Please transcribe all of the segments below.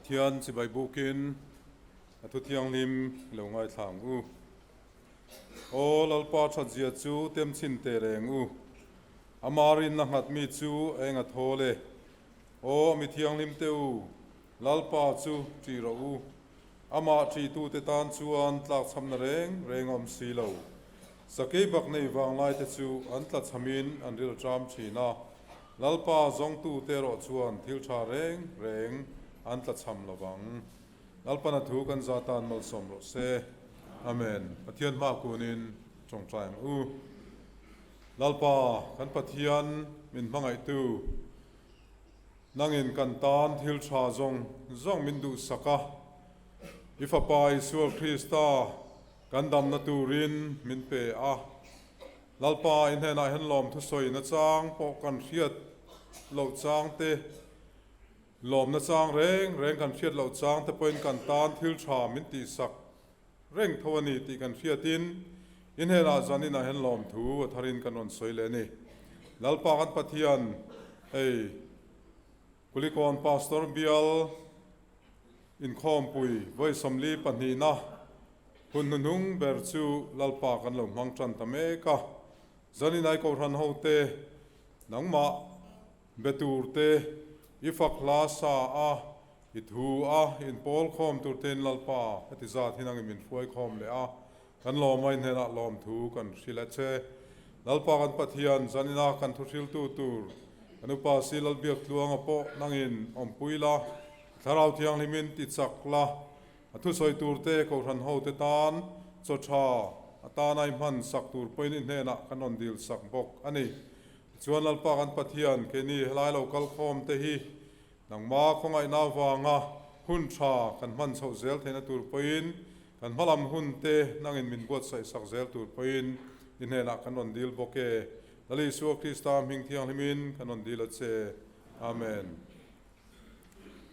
Pathian chibai bukin a thu thianghlim i lo ngaithla ang u. Aw Lalpa thatzia chu temchhin teh reng u. Ama rinna nghat mi chu a eng a thawl e. Aw mi thianghlim te u, Lalpa chu ṭih rawh u. Amah ṭihtute tan chuan tlakchhamna reng reng a awm si lo. Sakei bak nei vanglaite chu an tlachhamin an ril ṭam ṭhin a, Lalpa zawngtute erawh chuan thil ṭha reng reng an tlachham lo vang. Lalpana thu kan za tan malsawm rawh se. Amen. Pathian hma kunin ṭawngṭai ang u. Lalpa, kan Pathian min hmangaihtu, Nangin kan tan thil tha zawng zawng min duhsak a, i Fapa Isua Krista kan damna turin min pe a. Lalpa, i hnenah hian lawmthu sawi nachang pawh kan hriat loh chang te, lawm nachang reng reng kan hriat loh chang te pawhin kan tan thil tha min tihsak reng tho a ni tih kan hriatin i hnenah zaninah hian lawmthu a tharin kan rawn sawi leh a ni. Lalpa kan Pathian, hei Kulikawn Pastor Bial inkhawmpui vawi 42na hun hnuhnung ber chu Lalpa kan lo hmang tan ta mek a. Zaninai Kohhran hote nangmah be turte i fak hla sa a, I thu a inpawl khawm tur tein Lalpa heti zat hi nangin min hruai khawm leh a, kan lawmai hnenah lawmthu kan hrilh a che. Lalpa kan Pathian, zanina kan thuhriltu tur kan upa si Lalbiaktluanga pawh nangin awmpui la, Thlarau Thianghlimin ti chak la, a thusawi turte Kohhran hote tan chaw tha a tanai hman sak tur pawhin i hnenah kan rawn dil sak bawk a ni. Tichuan Lalpa kan Pathian, keini helai lo kal khawm te hi Nangma khawngaihna avanga hun tha kan hman chhoh zel theihna tur pawhin kan hmalam hun te nangin min buatsaih sak zel tur pawhin i hnenah kan rawn dil bawk e. Lal Isua Krista hming thianghlimin kan rawn dil a che. Amen.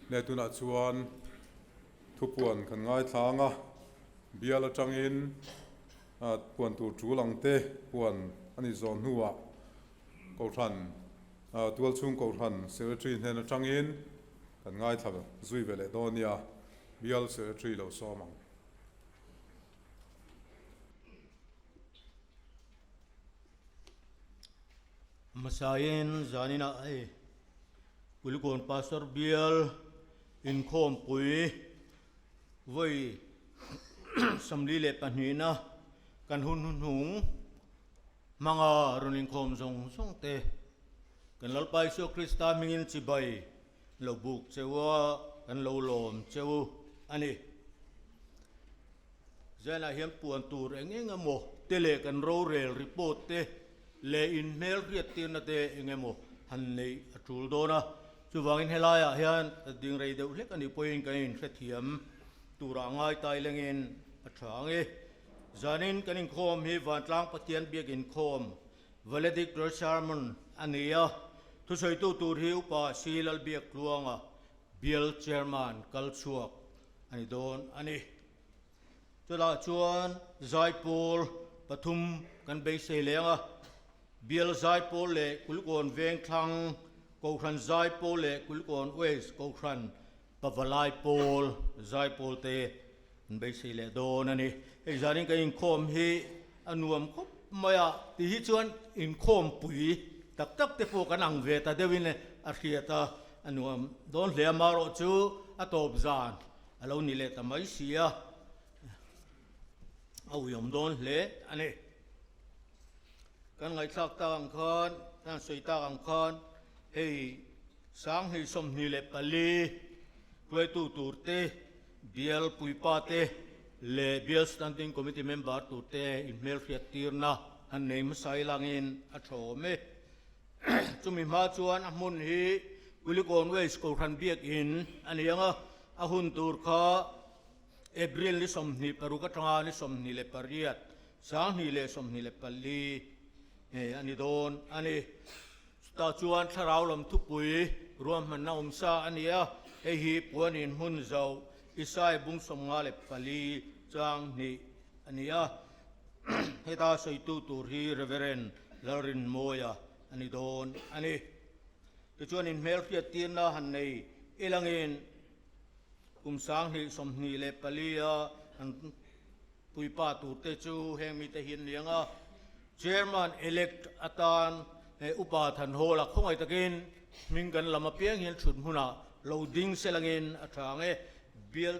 Hle tunah chuan thupuan kan ngaithla ang a, bial atangin puan tur tul ang te puan a nih zawh hnuah Kohhran Tualchhung Kohhran Secretary hnen atangin kan ngaithla zui ve leh dawn nia, Bial Secretary lo sawm ang. Hmasain zaninah hei Kulikawn Pastor Bial inkhawmpui vawi 42na kan hun hnuhnung Hmanga rawn inkhawm zawng zawng te, kan Lalpa Isua Krista hmingin chibai lo buk cheu a, kan lo lawm cheu a ni. Zanah hian puan tur eng eng emaw te leh kan rorel report te leh inhmel hriattirna te eng emaw han neih a tul dawn a. Chuvangin helaiah hian ding rei deuh hlek a nih pawhin kan inhrethiam turah ngai tai lengin a tha ang e. Zanin kan inkhawm hi Vantlang Pathian biak inkhawm, Valedictory Sermon, a ni a. Thusawitu tur hi Upa Si Lalbiaktluanga, Bial Chairman kal chhuak a ni dawn a ni. Chutah chuan Zaipawl pathum kan beisei leng a, Bial Zaipawl leh Kulikawn Vengthlang Kohhran Zaipawl leh Kulikawn West Kohhran Pavalai Pawl Zaipawl te An beisei leh dawn a ni. Hei zanin kan inkhawm hi a nuam khawp mai a, ti hi chuan inkhawm pui tak tak te pawh kan ang ve ta deuhin a hriat a, a nuam dawn hle a, marawh chu a tawp zan a lo ni leh ta mai si a, a uiawm dawn hle a ni. Kan ngaihthlak tak ang khan, kan sawi tak ang khan hei 2024 hruaitu tur te, Bial puipa te leh Bial Standing Committee member turte inhmelhriat tirna han nei hmasa ilangin a tha awm e. Chumi hma chuan a hmun hi Kulikawn West Kohhran Biakin a ni ang a, a hun tur kha April ni 26 atanga ni 28, 2024 a ni dawn a ni. Chutah chuan thlarau lam thupui ruahmanna awm sa a ni a, hei hi puanin hmun zo Isai bung 54 chang hnih a ni a. Heta sawitu tur hi Reverend Lalrinmawia a ni dawn a ni. Tichuan inhmelhriattirna han nei ilangin. kum 2024 a an puipa turte chu heng mite hi an ni ang a. Chairman elect atan Upa Thanhawla khawngaih takin hming kan lam apiang hian thut hmunah lo ding selangin a tha ang e. Bial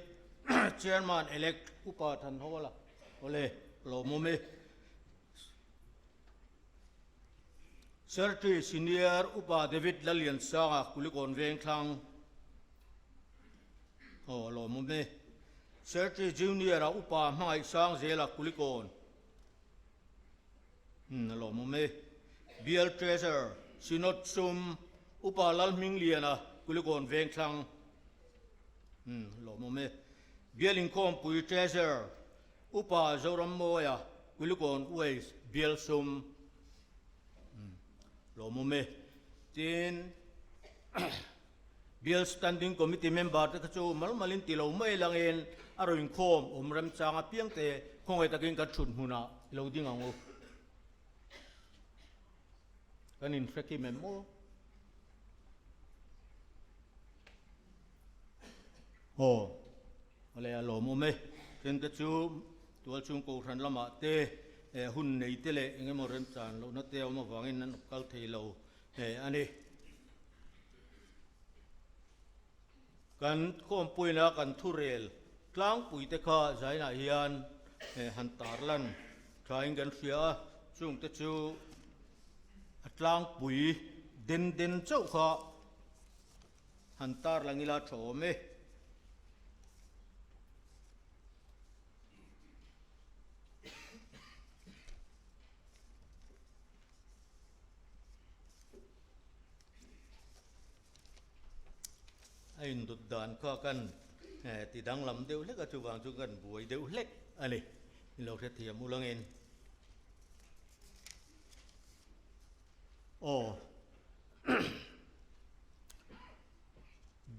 Chairman elect Upa Thanhawla awle lawmawm e. Secretary Senior Upa David Lalliansanga Kulikawn Vengthlang aw lawmawm e. Secretary Junior-a Upa Hmangaihsang Zela Kulikawn a lawmawm e. Bial Treasurer Synod Sum Upa Lalhmingliana Kulikawn Vengthlang lawmawm e. Bial Inkhawmpui Treasurer Upa Zorammawia Kulikawn West Bial Sum lawmawm e. Tin, Bial Standing Committee member te kha chu mal malin ti lo mai langin a rawn inkhawm awm remchang apiang te khawngaih takin kan thut hmunah i lo ding ang u. Kan inhre kim em maw? Aw, awle a lawmawm e. Then te chu tualchhung kohhran lamah te hun nei te leh eng emaw remchan lohna te a awm avangin an kal thei lo a ni. Kan khawmpuina kan thurel tlangpui te kha zainah hian han tarlan thain kan hria a, chungte chu a tlangpui den den chauh kha Han tar lang ila tha awm e. A indut dan kha kan ti danglam deuh hlek a, chuvang chu kan buai deuh hlek a ni. In lo hrethiam ulangin. Aw.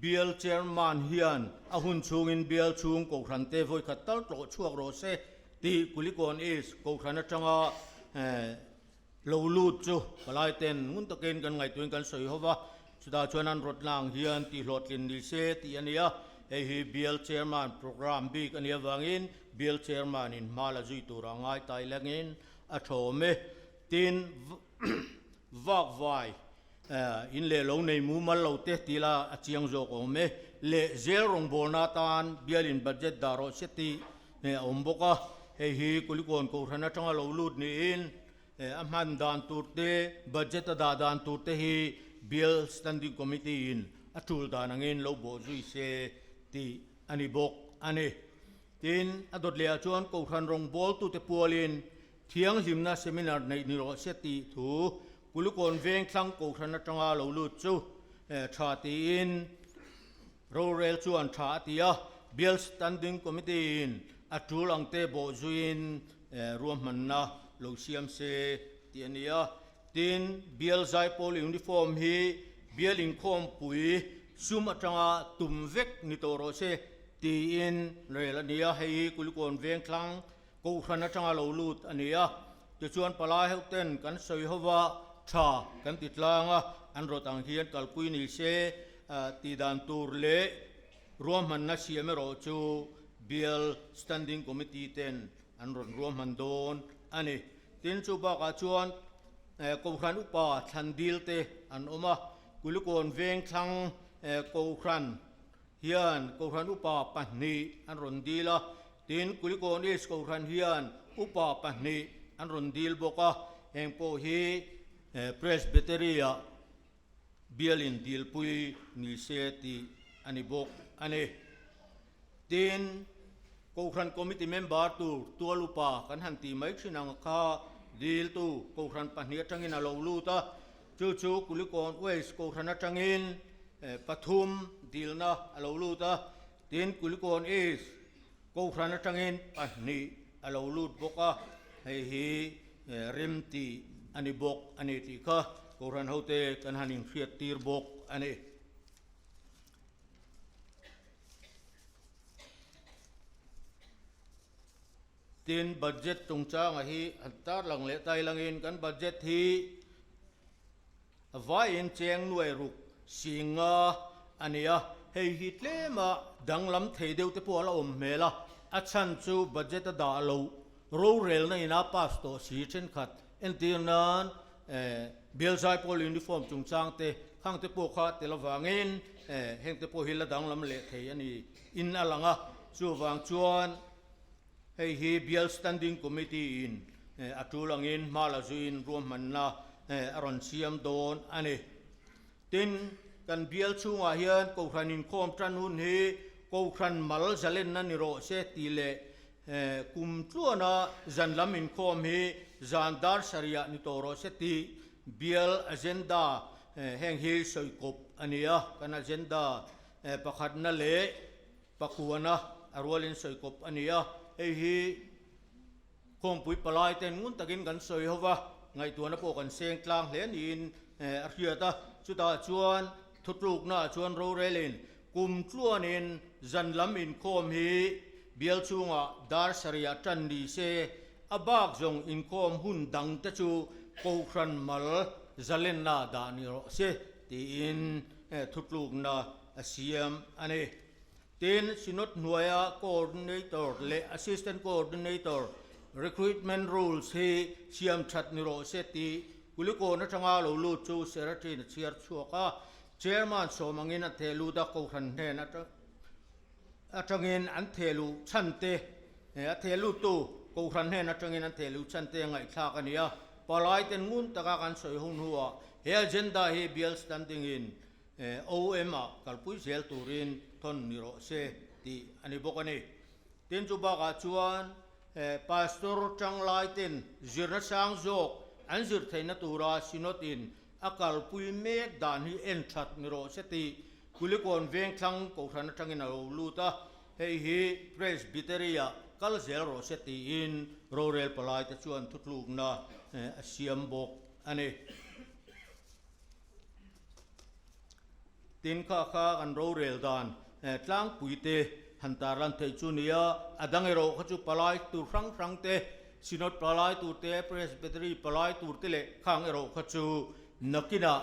Bial Chairman hian a hun chhungin bial chhung Kohhrante vawikhat tal tlawh chhuak rawh se tih Kulikawn East Kohhran atanga lo lut chu palaiten ngun takin kan ngaihtuahin kan sawi ho va, chutah chuan an rawt lang hian tihhlawhtlin ni se tih a ni a, hei hi Bial Chairman programme bik a nih avangin Bial Chairman in hma la zui tura ngai tai lengin a thawm e. Tin, vakvai in leh lo nei mumal lo te tih la a chiang zawk a awm e. Leh zel rawngbawlna atan bialin budget dah rawh se tih a awm bawk a. Hei hi Kulikawn Kohhran atanga lo lut niin a hman dan tur te, budget a dah dan tur te hi Bial Standing Committee in a tul dan angin lo bawh zui se tih a ni bawk a ni. Tin, a dawt lehah chuan Kohhran rawngbawltute pualin Thianghlimna seminar neih ni rawh se tih thu Kulikawn Vengthlang Kohhran atanga lo lut chu tha tiin rorel chuan tha a ti a, Bial Standing Committee in a tul ang te bawh zuiin ruahmanna lo siam se tih a ni a. Tin, Bial Zaipawl uniform hi Bial inkhawmpui sum atanga tum vek ni tawh rawh se tiin rel a ni a, hei hi Kulikawn Vengthlang Kohhran atanga lo lut a ni a, tichuan palai ho ten kan sawi ho va, tha kan ti tlang a, an rawt ang hian kalpui ni se tih dan tur leh ruahmanna siam erawh chu Bial Standing Committee ten an rawn ruahman dawn a ni. Tin, chu bakah chuan Kohhran upa thlan dil te an awm a, Kulikawn Vengthlang Kohhran hian Kohhran upa pahnih an rawn dil a, tin Kulikawn East Kohhran hian upa pahnih an rawn dil bawk a, heng pawh hi Presbytery-ah bialin dilpui ni se tih a ni bawk a ni. Tin, Kohhran Committee member tur tual upa kan han tih mai thin ang kha diltu Kohhran pahnih atangin a lo lut a, Chu chu Kulikawn West Kohhran atangin pathum dilna a lo lut a, tin Kulikawn East Kohhran atangin pahnih a lo lut bawk a, hei hi rem tih a ni bawk a ni tih kha Kohhran hote kan han inhriat tir bawk a ni. Tin, budget chungchanga hi an tarlang leh tailangin kan budget hi a vaiin cheng nuai ruk singa a ni a. Hei hi tlema danglam thei deuh te pawh a la awm hmel a, a chhan chu budget a dah loh rorelna ina pass tawh si thenkhat entir nan bial zaipawl uniform chungchang te khang te pawh kha tel avangin heng te pawh hi la danglam leh thei a ni in a lang a, chuvang chuan hei hi bial standing committee in a tul angin hma la zuiin ruahmanna a rawn siam dawn a ni. Tin, kan bial chhungah hian Kohhran inkhawm tan hun hi Kohhran mal zalenna ni rawh se tih leh kum tluana zan lam inkhawm hi zan dar sarihah ni tawh rawh se tih bial agenda heng hi sawi kawp a ni a. Kan agenda pakhatna leh pakuana a rualin sawi kawp a ni a. Hei hi Khawmpui palai ten ngun takin kan sawi ho va, ngaihtuahna pawh kan seng tlang hle niin a hriat a. Chutah chuan thutluknaah chuan rorelin kum tluanin zan lam inkhawm hi bial chhungah dar sarihah tan ni se, a bak zawng inkhawm hun dangte chu Kohhran mal zalenna dah ni rawh se tiin thutlukna a siam a ni. Tin, Synod hnuaia Coordinator leh Assistant Coordinator recruitment rules hi siam that ni rawh se tih Kulikawn atanga lo lut chu Secretary-in a chhiar chhuak a, Chairman sawm angin a theh lut a, Kohhran hnen atangin an theh luh chhan te, a theh luttu Kohhran hnen atangin an theh luh chhan te ngaihthlak a ni a, palaiten ngun taka kan sawi ho hnuah he agenda hi bial standing-in OM ah kalpui zel turin thawn ni rawh se tih a ni bawk a ni. Tin chu bakah chuan Pastor tanglai ten zirna sang zawk an zir theihna tura Synod in a kalpui mek dan hi en that ni rawh se tih Kulikawn Vengthlang Kohhran atangin a lo lut a, hei hi Presbytery ah kal zel rawh se tiin rorel palai te chuan thutlukna a siam bawk a ni. Tin kha kha kan rorel dan tlangpui te han tarlan theih chu nia, a dang erawh kha chu palai tur hrang hrang te, Synod palai tur te, Presbytery palai tur te leh khang erawh kha chu nakinah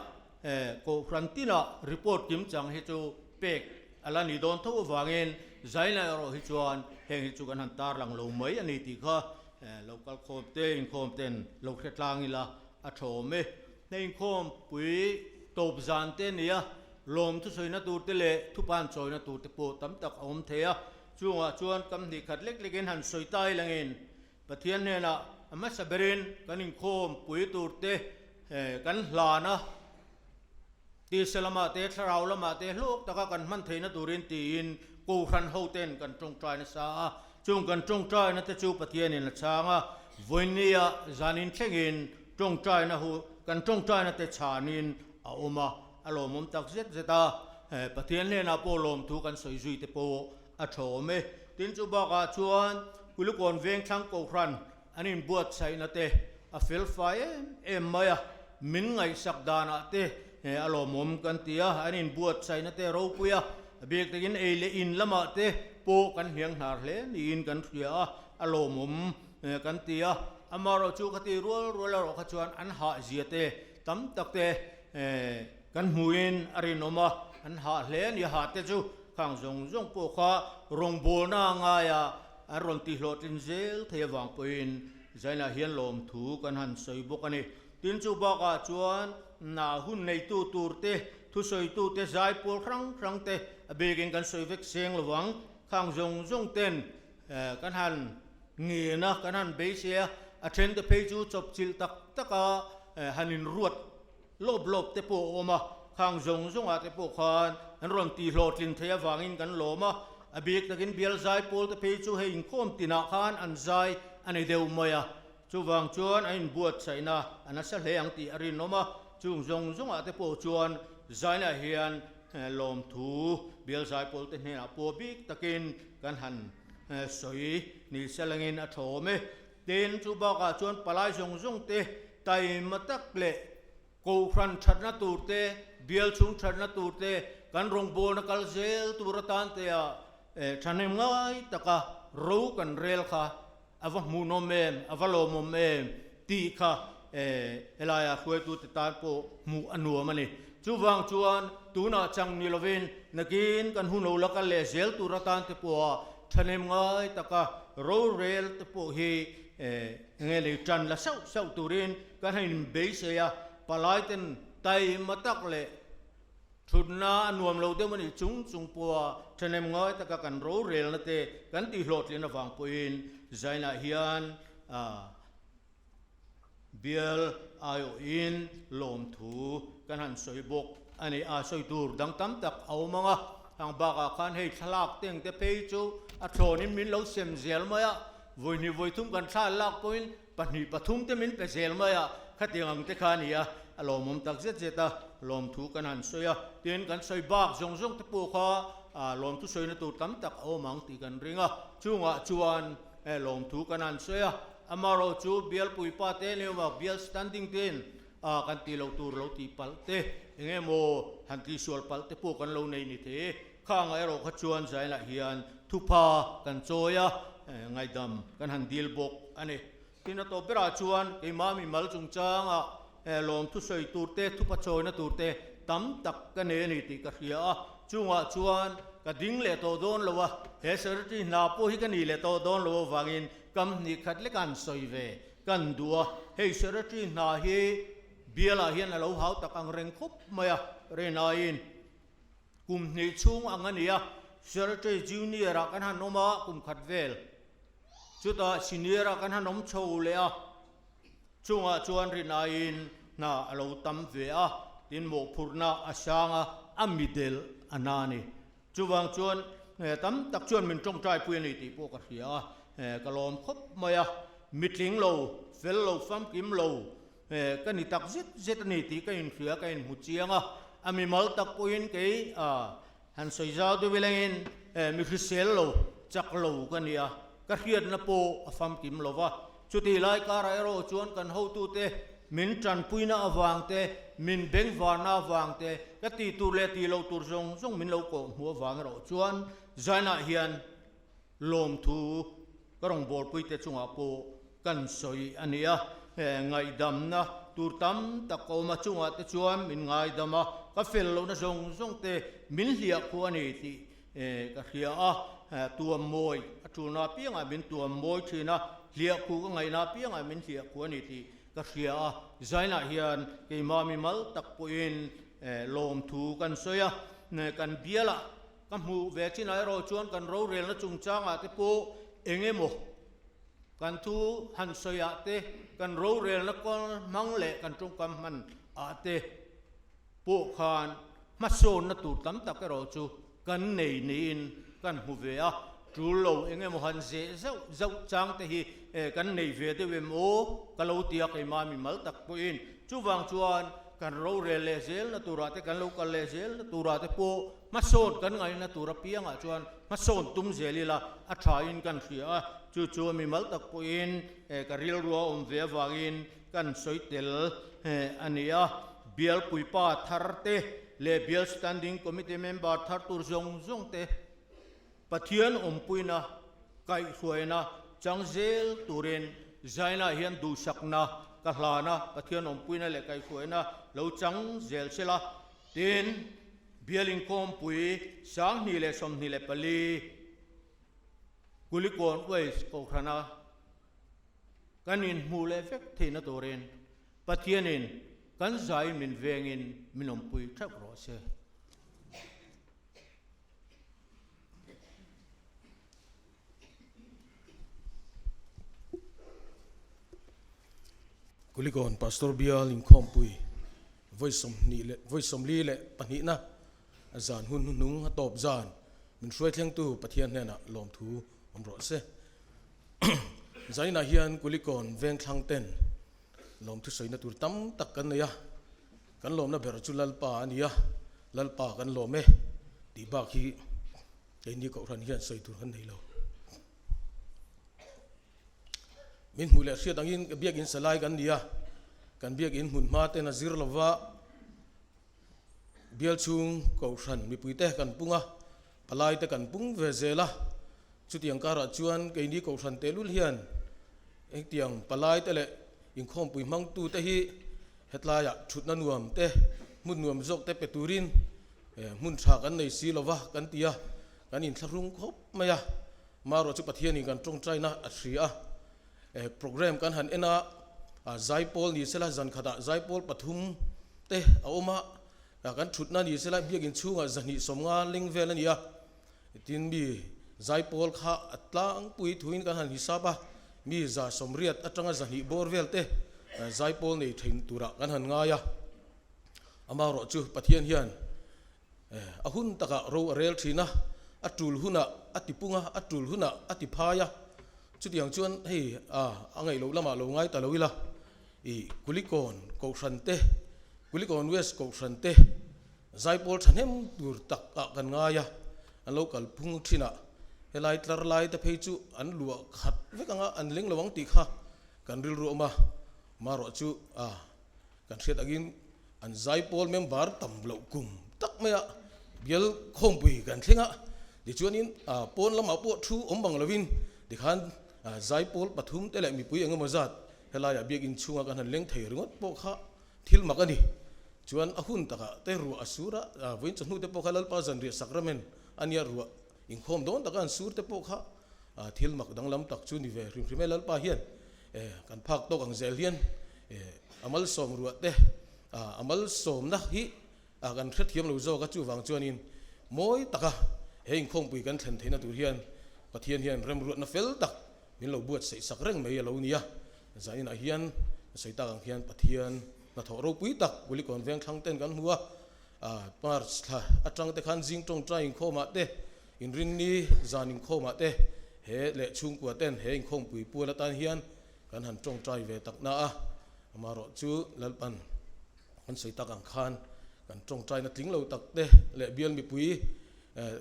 Kohhran tinah report kim chang hi chu pek a la ni dawn tho avangin Zaina erawh hi chuan heng hi chu kan han tarlang lo mai a ni tih kha lo kalkhawm te inkhawm ten lo hre tlang ila a thawm e. Hna inkhawm pui tawp zan te nia, lawm thusawina tur te leh thupan chawina tur te pawh tam tak a awm thei a. Chungah chuan kam hnih khat lek lekin han sawi ta ilangin Pathian hnenah a hmasa berin kan inkhawm pui tur te kan hlan a, tisa lamah te thlarau lamah te hlawk taka kan hman theihna turin tiin Kohhran hoten kan tawngtai nasa a. Chung kan tawngtaina te chu Pathianin a chhang a, vawinia zanin thlengin Tawngtaina hu kan tawngtaina te chhanin a awm a, a lawmawm tak zet zet a, Pathian hnenah pawh lawmthu kan sawi zui te pawh a tha awm e. Tin chu bakah chuan Kulikawn Vengthlang Kohhran an inbuatsaihna te a fel fai em em mai a, min ngaihsak danah te a lawmawm kan ti a, an inbuatsaihna te ropui a, a bik takin ei leh in lamah te pawh kan hniang hnar hle niin kan hria a, a lawmawm kan ti a, amaherawh chu khati rual rual erawh kha chuan an hah zia te tam tak te kan hmuhin a rinawm a, an hah hle a ni. A hah te chu khang zawng zawng pawh kha rawngbawlna a ngai a, an rawn tihhlawhtlin zel thei avang pawhin Zainah hian lawmthu kan han sawi bawk a ni. Tin chu bakah chuan na hun neitu tur te, thusawitu te, zaipawl hrang hrang te a bikin kan sawi vek seng lovang, khang zawng zawng ten Kan han ngen a, kan han beisei a, a then te phei chu chawpchilh tak tak a han inruat lawp lawp te pawh a awm a, khang zawng zawngah te pawh khan an rawn tihhlawhtlin theih avangin kan lawm a, a bik takin bial zai pawl te phei chu hei inkhawm tinah khan an zai a ni deuh mai a, chuvang chuan an inbuatsaihna a nasa hle ang tih a rinawm a, chung zawng zawngah te pawh chuan zainah hian Lawmthu bial zaipawl te hnenah pawh bik takin kan han sawi ni selangin a thawm e. Tin, chu bakah chuan palai zawng zawng te taima tak leh Kohhran thatna tur te, bial chhung thatna tur te, kan rawngbawlna kal zel tur atan te ah thahnem ngai taka ro kan rel kha A va hmuhnawm em, a va lawmawm em tih kha helaia hruaitute tan pawh hmuh a nuam a ni. Chuvang chuan tunah chang ni lovin nakin kan hun lo la kal leh zel tur atan te pawha thahnem ngai taka rorel te pawh hi enge lei tan la sauh sauh turin kan han inbeisei a, palai ten taima tak leh thutna a nuam lo deuh a nih chung chung pawha thahnem ngai taka kan rorelna te kan tihhlawhtlin avang pawhin Zainah hian Bial aiawhin lawmthu kan han sawi bawk a ni. A sawi tur dang tam tak a awm ang a, hang bakah khan hei thlalak teng te phei chu a thlawnin min lo sem zel mai a, vawihnih vawithum kan thla lak pawhin pahnih pathum te min pe zel mai a, khatiang ang te kha a ni a, a lawmawm tak zet zet a, lawmthu kan han sawi a, tin kan sawi bak zawng zawng te pawh kha lawmthu sawina tur tam tak a awm ang tih kan ring a, chungah chuan lawmthu kan han sawi a. Amarawh chu bial puipa te leh vak bial standing tein a kan tih loh tur lo tih palh te, eng emaw han tihsual palh te pawh kan lo nei ni thei e. Khangah erawh kha chuan Zainah hian thupha kan chawi a, ngaihdam kan han dil bawk a ni. Tin a tawp berah chuan keimah mimal chungchangah lawmthu sawi tur te, thupha chawina tur te tam tak ka nei a ni tih ka hria a. Chungah chuan ka ding leh tawh dawn lo a, he secretary hna pawh hi ka nih leh tawh dawn lo avangin Kam hnih khat lek an sawi ve kan duh a, hei secretary hna hi bialah hian a lo hau tak ang reng khawp mai a, Renaiin kum hnih chhung ang a ni a, secretary junior ah kan han awm a kum khat vel, chutah senior ah kan han awm chho leh a, chungah chuan Renaiin hna a lo tam ve a, tin mawhphurhna a sang a, a midel a na a ni. Chuvang chuan tam tak chuan min tawngtai pui a ni tih pawh ka hria a, ka lawm khawp mai a, mitling lo, fel lo, famkim lo ka ni tak zet zet a ni tih ka inhria, ka inhmu chiang a, a mimal tak pawhin kei han sawi zau deuh ilengin mi hrisel lo, chak lo ka ni a, ka hriatna pawh a famkim lo va. Chutih lai karah erawh chuan kan hotute min tanpuina avang te, min bengvarna avang te, ka tih tur leh tih loh tur zawng zawng min lo kawh hmuh avang erawh chuan Zainah hian lawmthu ka rawngbawlpuite chungah pawh kan sawi a ni a. Ngaihdamna tur tam tak ka awm a, chungah te chuan min ngaidam a, ka fel lohna zawng zawng te min hliah khuh a ni tih Ka hria a, tuam mawi a tulna apiangah min tuam mawi thin a, hliahkhu ka ngaihna apiangah min hliahkhu a ni tih ka hria a. Zainah hian keimah mimal tak pawhin lawmthu kan sawi a, kan bialah ka hmuh ve chinah erawh chuan kan rorelna chungchangah te pawh eng emaw kan thu han sawiah te, kan rorelna hmang leh kan tawngkam hman ah te, pawh khan hmasawnna tur tam tak erawh chu kan nei niin kan hmu ve a, tul lo eng emaw han zeh zauh zauh chang te hi kan nei ve deuh em aw ka lo ti a, keimah mimal tak pawhin chuvang chuan kan rorel leh zelna turah te kan lo kal leh zelna turah te pawh hmasawn kan ngaihna tur apiangah chuan hmasawn tum zel ila a thain kan hria a, chu chu mimal tak pawhin ka rilrua awm ve avangin kan sawi tel a ni a. Bial puipa thar te leh Bial Standing Committee member thar tur zawng zawng te Pathian awmpuina kaihhruaina chang zel turin Zaina hian duhsakna ka hlan a, Pathian awmpuina leh kaihhruaina lo chang zel sela. Tin, Bial Inkhawmpui 2024 Kulikawn West Kohhrana kan inhmuh leh vek theihna turin Pathianin kan zai min vengin min awmpui theuh rawh se. Kulikawn Pastor Bial inkhawmpui vawi sawmhnih leh vawi sawmli leh pahnihna zan hun hnuhnung a tawp zan min hruai thlengtu Pathian hnenah lawmthu awm rawh se. Zainah hian Kulikawn vengthlang ten lawmthu sawina tur tam tak kan nei a, kan lawmna ber chu Lalpa a ni a, Lalpa kan lawm e tih bak hi keini Kohhran hian sawi tur kan nei lo. Min hmuh leh hriat angin biakinn salai kan ni a, kan biakinn hmun hma ten a zir lova bial chhung Kohhran mipuite kan pung a, Palai te kan pung ve zel a, chutiang karah chuan keini Kohhran tehlul hian engtiang palai te leh inkhawmpui hmangtu te hi hetlaiah thutna nuam te, Hmun nuam zawk te pe turin hmun tha kan nei si lova kan ti a, kan inthlahrung khawp mai a. Marawh chu Pathianin kan tawngtaina a hria a, programme kan han en a, zaipawl ni sela zan khatah zaipawl pathum te a awm a, kan thutna ni sela biakin chhungah zahnih sawmnga leng vel a ni a, tin mi zaipawl kha a tlangpui thuin kan han hisap a, mi za sawmriat atanga zahnih bawr vel te zaipawl nei theih turah kan han ngai a, amaherawh chu Pathian hian A hun takah ro a rel thin a, a tul hunah a ti pung a, a tul hunah a ti phai a. Chutiang chuan hei a a ngaih loh lamah lo ngai ta lo ila, i Kulikawn Kohhran te, Kulikawn West Kohhran te zaipawl thahnem tur tak ah kan ngai a, an lo kal phung thin a, helai tlar lai te phei chu an luah khat vek anga an leng lo ang tih kha kan rilru awm a, marawh chu a kan hriat angin An zaipawl member tam loh kum tak maia bial khawmpui kan thleng a, tichuanin pawn lamah pawh thu awm bang lovin tikhan zaipawl pathum te leh mipui eng emaw zat helaiah biakinn chhunga kan han leng thei ringawt pawh kha thil mak a ni. Chuan a hun takah te ruah a sur a, vawiin chawhnu te pawh kha Lalpa zanriah sakramen a nia ruah inkhawm dawn taka an sur te pawh kha thil mak danglam tak chu ni ve hrim hrim e. Lalpa hian kan phak tawk ang zel hian A malsawm ruah te, a malsawmna hi kan hrethiam lo zawk a, chuvang chuanin mawi taka he inkhawmpui kan thlen theihna tur hian Pathian hian remruatna fel tak min lo buatsaih sak reng mai a lo ni a. Zaninah hian sawi tak ang hian Pathian hnathawh ropui tak Kulikawn Vengthlang ten kan hmu a, March thla atang te khan zing tawngtai inkhawmah te, inrinni zan inkhawmah te he leh chhungkua ten he inkhawmpui pual atan hian Kan han tawngtai ve tak na a, amaherawh chu Lalpan kan sawi tak ang khan kan tawngtaina tling lo tak te leh bial mipui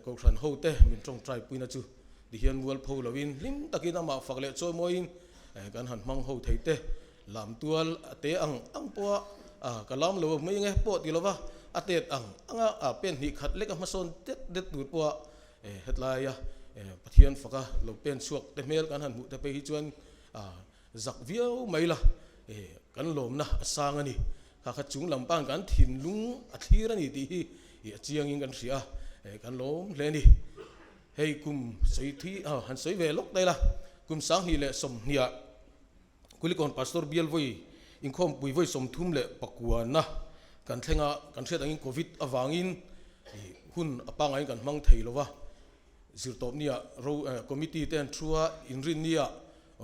Kohhran ho te min tawngtai puina chu ti hian mual pho loin hlim takin amah fak leh chawimawiin kan han hmang ho thei te lam tual a te ang ang pawha ka lam lo mai nge pawh ti lova a tet ang anga pen hnih khat lek a hmasawn det det tur pawha Hetlaia Pathian faka lo pen chhuak te hmel kan han hmuh te phei hi chuan zak viau mai la, kan lawmna a sang a ni. Kha kha chung lam pang kan thinlung a thlir a ni tih hi a chiangin kan hria a, kan lawm hle a ni. Hei kum sawi thi han sawi ve lawk daih la, kum 2020ah Kulikawn Pastor bial vawi inkhawmpui vawi 34na kan thleng a, kan hriat angin Covid avangin hun a pangaiin kan hmang thei lo va, zirtawpnia ro committee te an thu a, inrinnia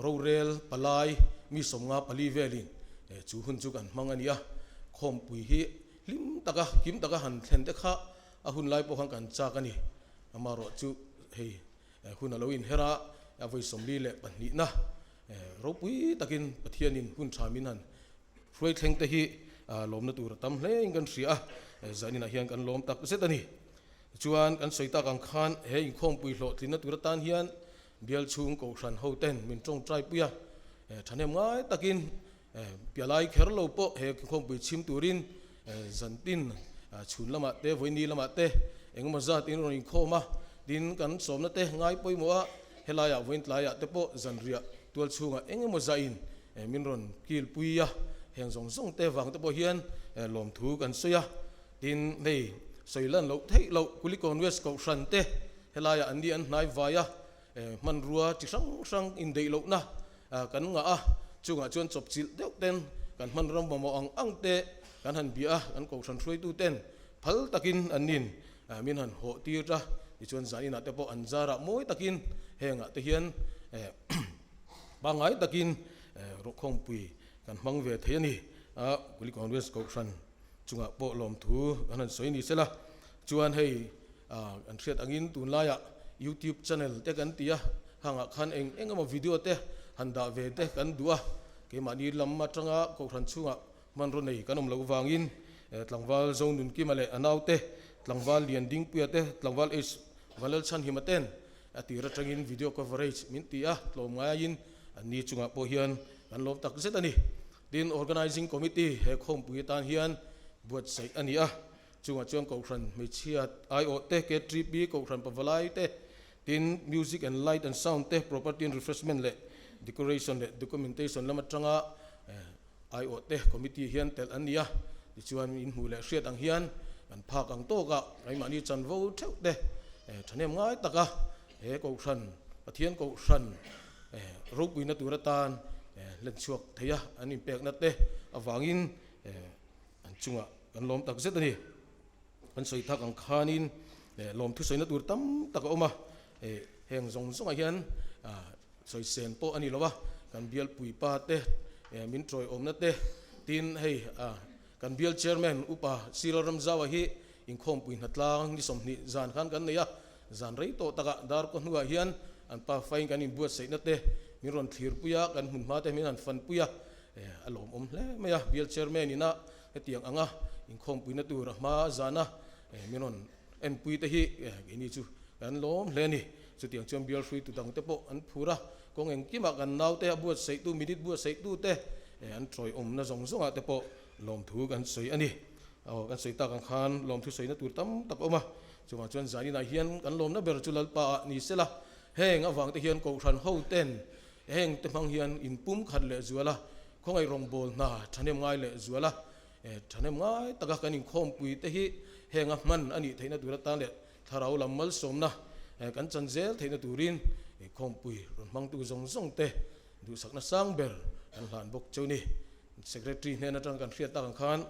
rorel palai mi 54 velin chu hun chu kan hmang a ni a, khawmpui hi hlim taka kim taka han thlen te kha a hun lai pawh khan kan chak a ni, amaherawh chu hei Hun a lo inher a, a vawi 42na ropui takin Pathianin hun tha min han hruai thleng te hi lawmna tur a tam hle in kan hria a, zaninah hian kan lawm tak zet a ni. Chuan kan sawi tak ang khan he inkhawmpui hlawhtlinna tur atan hian bial chhung kohhran ho ten min tawngtai pui a, thahnem ngai takin Pialai kher lo pawh he inkhawmpui chhim turin zantin chhun lamah te vawiini lamah te engemaw zat in rawn inkhawm a, tin kan sawmna te ngai pawimawh a, helaiah vawiin tlaiah te pawh zanriah tual chhungah engemaw zah in min rawn kilpui a, heng zawng zawng te vang te pawh hian lawmthu kan sawi a, tin hei sawi lan loh theih loh Kulikawn West Kohhran te helaiah an ni an hnai vai a, hmanrua chi hrang hrang indeih lohna kan ngah a, chungah chuan chawpchilh deuh ten kan hman ram mamawh ang ang te kan han bia a, kan kohhran hruaitu ten phal takin an nin min han hawh tir a, tichuan zan inah te pawh an zarah mawi takin hengah te hian pangngai takin rawhkhawmpui kan hmang ve thei a ni a, Kulikawn West Kohhran chungah pawh lawmthu kan han sawi ni sela, chuan hei An hriat angin tunlaiah YouTube channel te kan ti a, hangah khan eng eng emaw video te han dah ve te kan duh a, keimahni lam atanga Kohhran chhungah hmanraw nei kan awm loh vangin tlangval Zonunkima leh a naute tlangval Liandingpuia te, tlangval H Vanlalchhanhima ten a tir atangin video coverage min ti a, tlawmngaiin anni chungah pawh hian kan lawm tak zet a ni. Tin, Organizing Committee he khawmpui atan hian buatsaih a ni a. Chungah chuan Kohhran hmeichhia aiawh te, KTP, Kohhran pavalai te, tin Music and Light and Sound te, Property and Refreshment leh Decoration leh Documentation lam atanga aiawh te Committee hian telh an ni a. Tichuan in hmuh leh hriat ang hian kan phak ang tawkah keimahni chanvo theuh te thahnem ngai taka he Kohhran, Pathian Kohhran ropuina tur atan hlen chhuak thei a, an inpekna te avangin an chungah kan lawm tak zet a ni. Kan sawi thak ang khanin lawmthu sawina tur tam tak a awm a, heng zawng zawngah hian sawi sen pawh a ni lo a, kan bialpui pa te min tawiawmna te tin hei kan bial chairman upa Cyril Ramzaua hi inkhawmpui hnatlang ni 20 zan khan kan nei a, zan rei tawh takah darkaw hnuah hian an pa fain kan inbuatsaihna te min rawn thlirpui a, kan hmunhma te min han fanpui a, a lawmawm hle mai a, bial chairman ina Hetiang anga inkhawmpuina tur a hma zana min rawn enpui te hi keini chu kan lawm hle a ni. Chutiang chuan bial hruaitu dang te pawh an phur a, kawng engkimah kan naute a buatsaihtu, minute buatsaihtu te an tawiawmna zawng zawngah te pawh lawmthu kan sawi a ni. Aw, kan sawi tak ang khan lawmthu sawina tur tam tak a awm a, chuvang chuan zaninah hian kan lawmna ber chu Lalpa ah ni sela, heng avang te hian Kohhran ho ten heng te hmang hian inpum khat leh zual a, Khawngaih rawngbâwl hna ṭhahnem ngai leh zuala ṭhahnem ngai taka kan inkhawmpui te hi henga hman a nih theihna tur atan leh thlarau lam malsawmna kan chan zel theihna turin inkhawmpui rawn hmangtu zawng zawng te duhsakna sang ber kan hlan bawk cheu ni. Secretary hnen aṭang kan hriat tak ang khan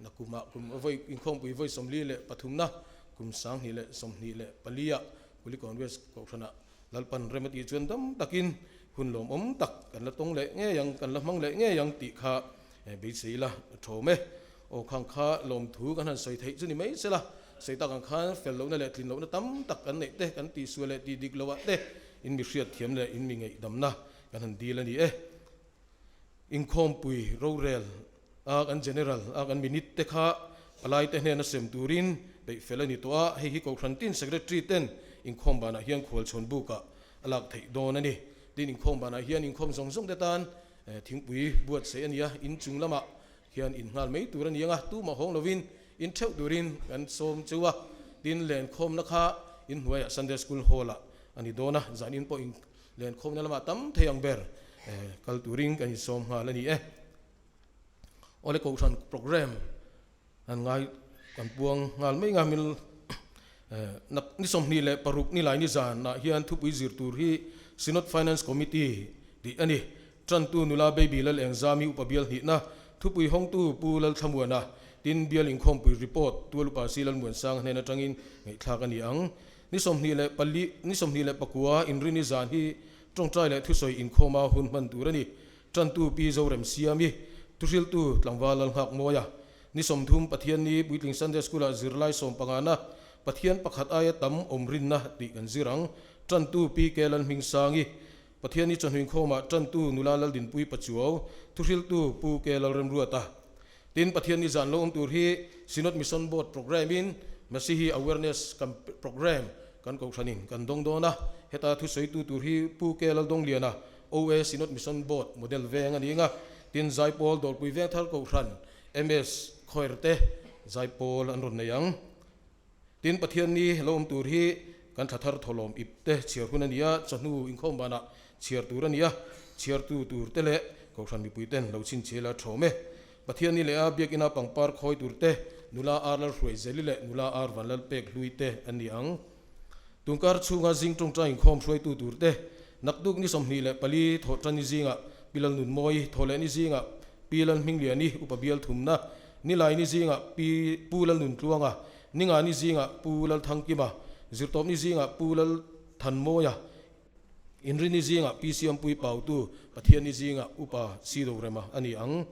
nakumah kum vawi inkhawmpui vawi 43na kum 2024 ah Kulikawn West Kohhranah Lalpan rem a tih chuan dam takin hun lawmawm tak kan la tawng leh ngei ang, kan la hmang leh ngei ang tih kha beisei ila a thawm e. Aw khang kha lawmthu kan han sawi theih chu ni mai sela, sawi tak ang khan fel lohna leh tlin lohna tam tak kan neih te, kan tihsual leh tih dik loh ah te in mi hriatthiam leh in mi ngeihdamna kan han dil a ni e. Inkhawmpui rorel a kan General a kan minute te kha palai te hnena sem turin peih fel a ni tawh a, hei hi Kohhran tin Secretary ten inkhawm banah hian khualchhawn bukah a lak theih dawn a ni. Tin, inkhawm banah hian inkhawm zawng zawng te tan thingpui buatsaih a ni a, in chung lamah hian in nghal mai tur a ni ang a, tumah hawng lovin in theuh turin kan sawm cheu a, tin lenkhawmna kha in hnuaiah Sunday School Hall ah a ni dawn a, zanin pawh in lenkhawmna lamah tam thei ang ber kal turin kan insawm nghal a ni e. Awle Kohhran program an ngai kan puang nghal mai nga mil ni 26 nilai ni zanah hian thupui zir tur hi Synod Finance Committee tih a ni. Tantu nula Baby Lal Engzami upa bial hnihna thupui hawngtu Pu Lalthlamuana tin bial inkhawmpui report Tual Upa Si Lalmuansanga hnen atangin ngaihthlak a ni ang. Ni 24 ni 29 inrini zan hi tawngtai leh thusawi inkhawma hun hman tur a ni. Tantu Pi Zorem Siami, Thuhriltu Tlangval Lalnghakmawia, Ni 30 Pathianni Puitling Sunday School-ah zirlai sawmpangana Pathian pakhat aia tam awm rinna tih kan zir ang. Tantu Pi Ke Lalhmingsangi, Pathianni chawhnuin khawmah Tantu Nula Laldinpui Pachuau, Thuhriltu Pu Ke Lalremruata. Tin, Pathianni zan lo awm tur hi Synod Mission Board Programme-in Masihi Awareness Programme kan kohhranin kan dawng dawn a, heta thusawitu tur hi Pu Ke Laldawngliana, OA Synod Mission Board Model veng a ni ang a, tin Zaipawl Dawrpui Vengthar Kohhran MS Choir te Zaipawl an rawn nei ang. Tin Pathianni lo awm tur hi kan thla thar thawlawm ip te chhiar hun a ni a, chawhnu inkhawm banah chhiar tur a ni a, chhiartu tur te leh Kohhran mipui ten lo chhinchhial a thawm e. Pathianni leh a biakina pangpar khawi tur te nula ar Lalhruaizeli leh nula ar Vanlalpek hlui te an ni ang. Tunkar chhunga zing tawngtai inkhawm hruaitu tur te, naktuk ni 24 thawhtan ni zingah Pi Lalnunmawi, thawhleh ni zingah Pi Lalhmingliani upa bial thumna, nilai ni zingah Pi Pu Lalnuntluanga, ninga ni zingah Pu Lalthangkima, zirtawp ni zingah Pu Lalthanmawia, inrini zingah Pi Siampui Pautu, Pathian ni zingah Upa Sidorema a ni ang.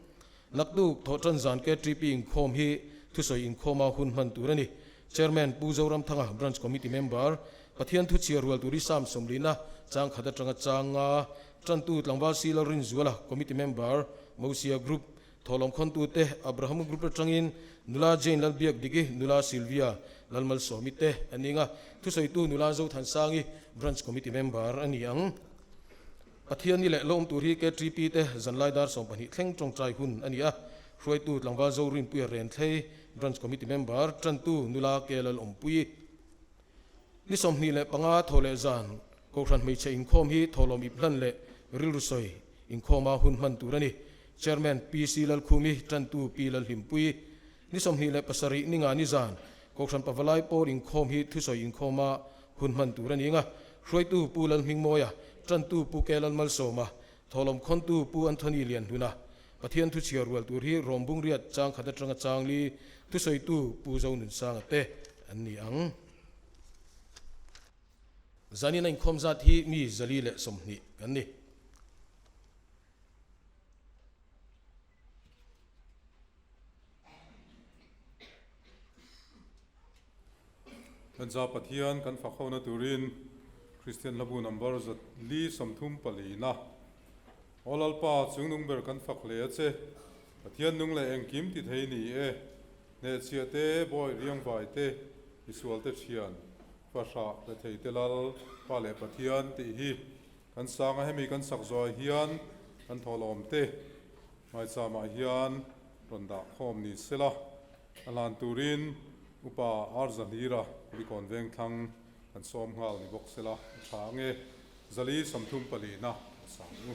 Naktuk thawhtan zan KTP inkhawm hi thusawi inkhawma hun hman tur a ni. Chairman Pu Zoramthanga, Branch Committee Member, Pathian thu chhiar rual turi Sam Sawmlina, chang khat atanga chang nga, Tantu Tlangval Si Lalrinzuala, Committee Member, Mosia Group, Thawhlawm khawntu te, Abraham Group atangin Nula Jane Lalbiak Diki, Nula Sylvia Lalmalsawmi te an ning a, thusawitu Nula Zothansangi, Branch Committee Member a ni ang. Pathian ni leh lawm tur hi KTP te zanlai dar 12 thleng tawngtai hun a ni a, hruaitu tlangval Zorinpuia Renthlei, Branch Committee Member, Tantu Nula Ke Lalawmpuii. Ni 25 thaw leh zan Kohhran hmeichhe inkhawm hi thawhlawm ip hlan leh rilru sawi inkhawma hun hman tur a ni. Chairman PC Lalkhumi, Tantu Pi Lalhlimpuii. Ni 27 ni nga ni zan Kohhran Pavalai pawl inkhawm hi thusawi inkhawma hun hman tur a ni ang a, hruaitu Pu Lalhmingmawia, Tantu Pu Ke Lalmalsawma, Thawhlawm khawntu Pu Anthony Lianhluna, Pathian thu chhiar rual tur hi Rawmbung riat chang khat atanga chang li thusawitu Pu Zonunsanga te an ni ang. Zanin a inkhawm zat hi mi 120 kan ni. Kan za Pathian kan fak hona turin Kristian hlabu number 434 na Aw Lalpa chungnung ber kan fak hle a che. Pathian nung leh engkim ti thei ni e. Hnehchhiah te, bawi riangvai te, misual te thian, fahrah rethei te lal, Pa leh Pathian tih hi kan sang a, hemi kan sak zawh ah hian kan thawhlawm te hmaicham ah hian rawn dah khawm ni sela, a hlan turin Upa Arzahlira Kulikawn Vengthlang kan sawm nghal ni bawk sela a tha ange. 434 na a sang u.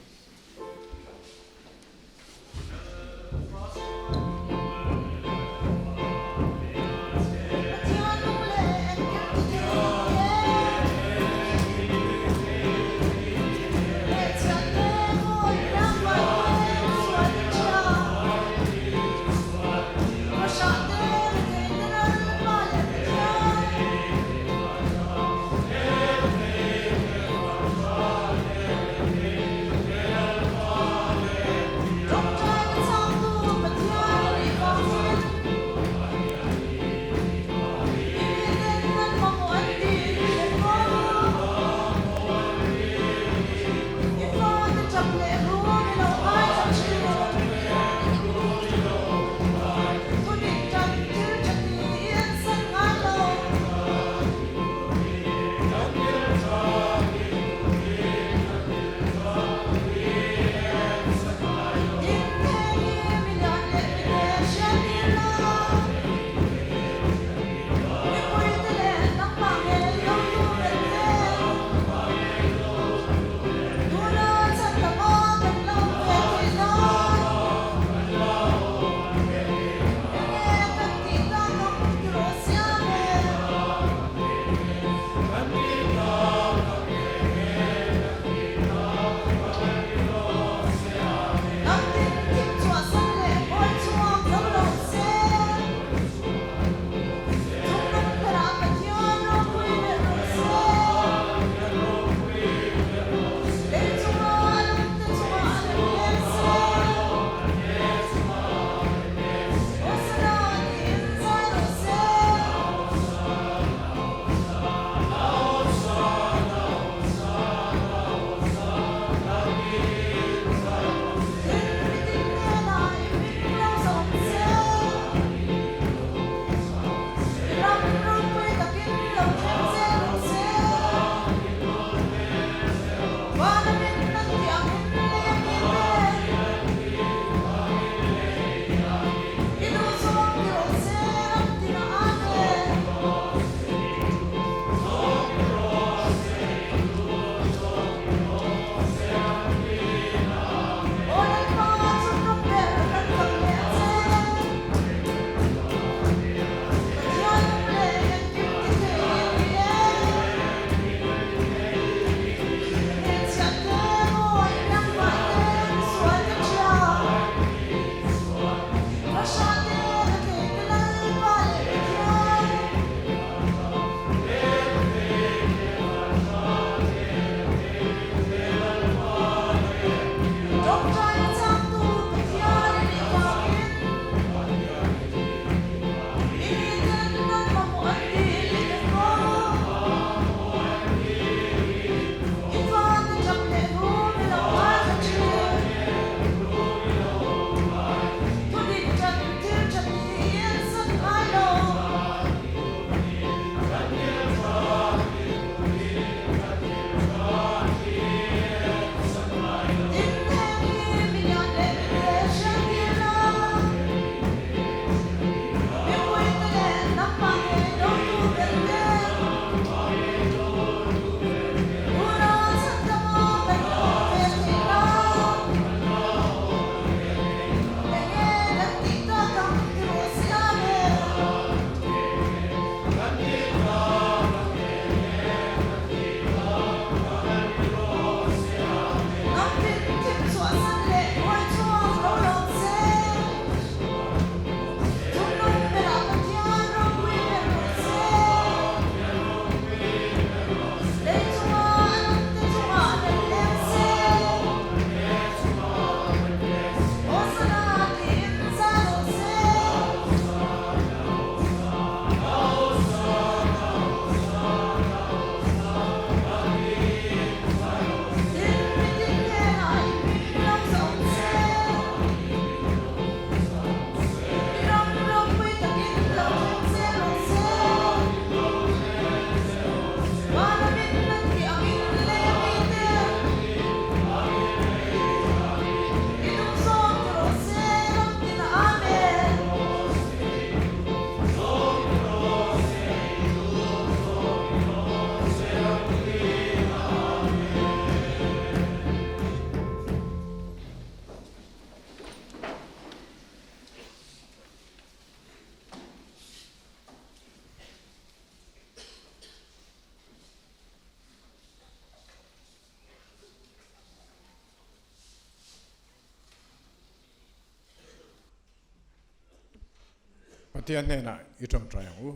Pathian hnenah i tawngtai ang u.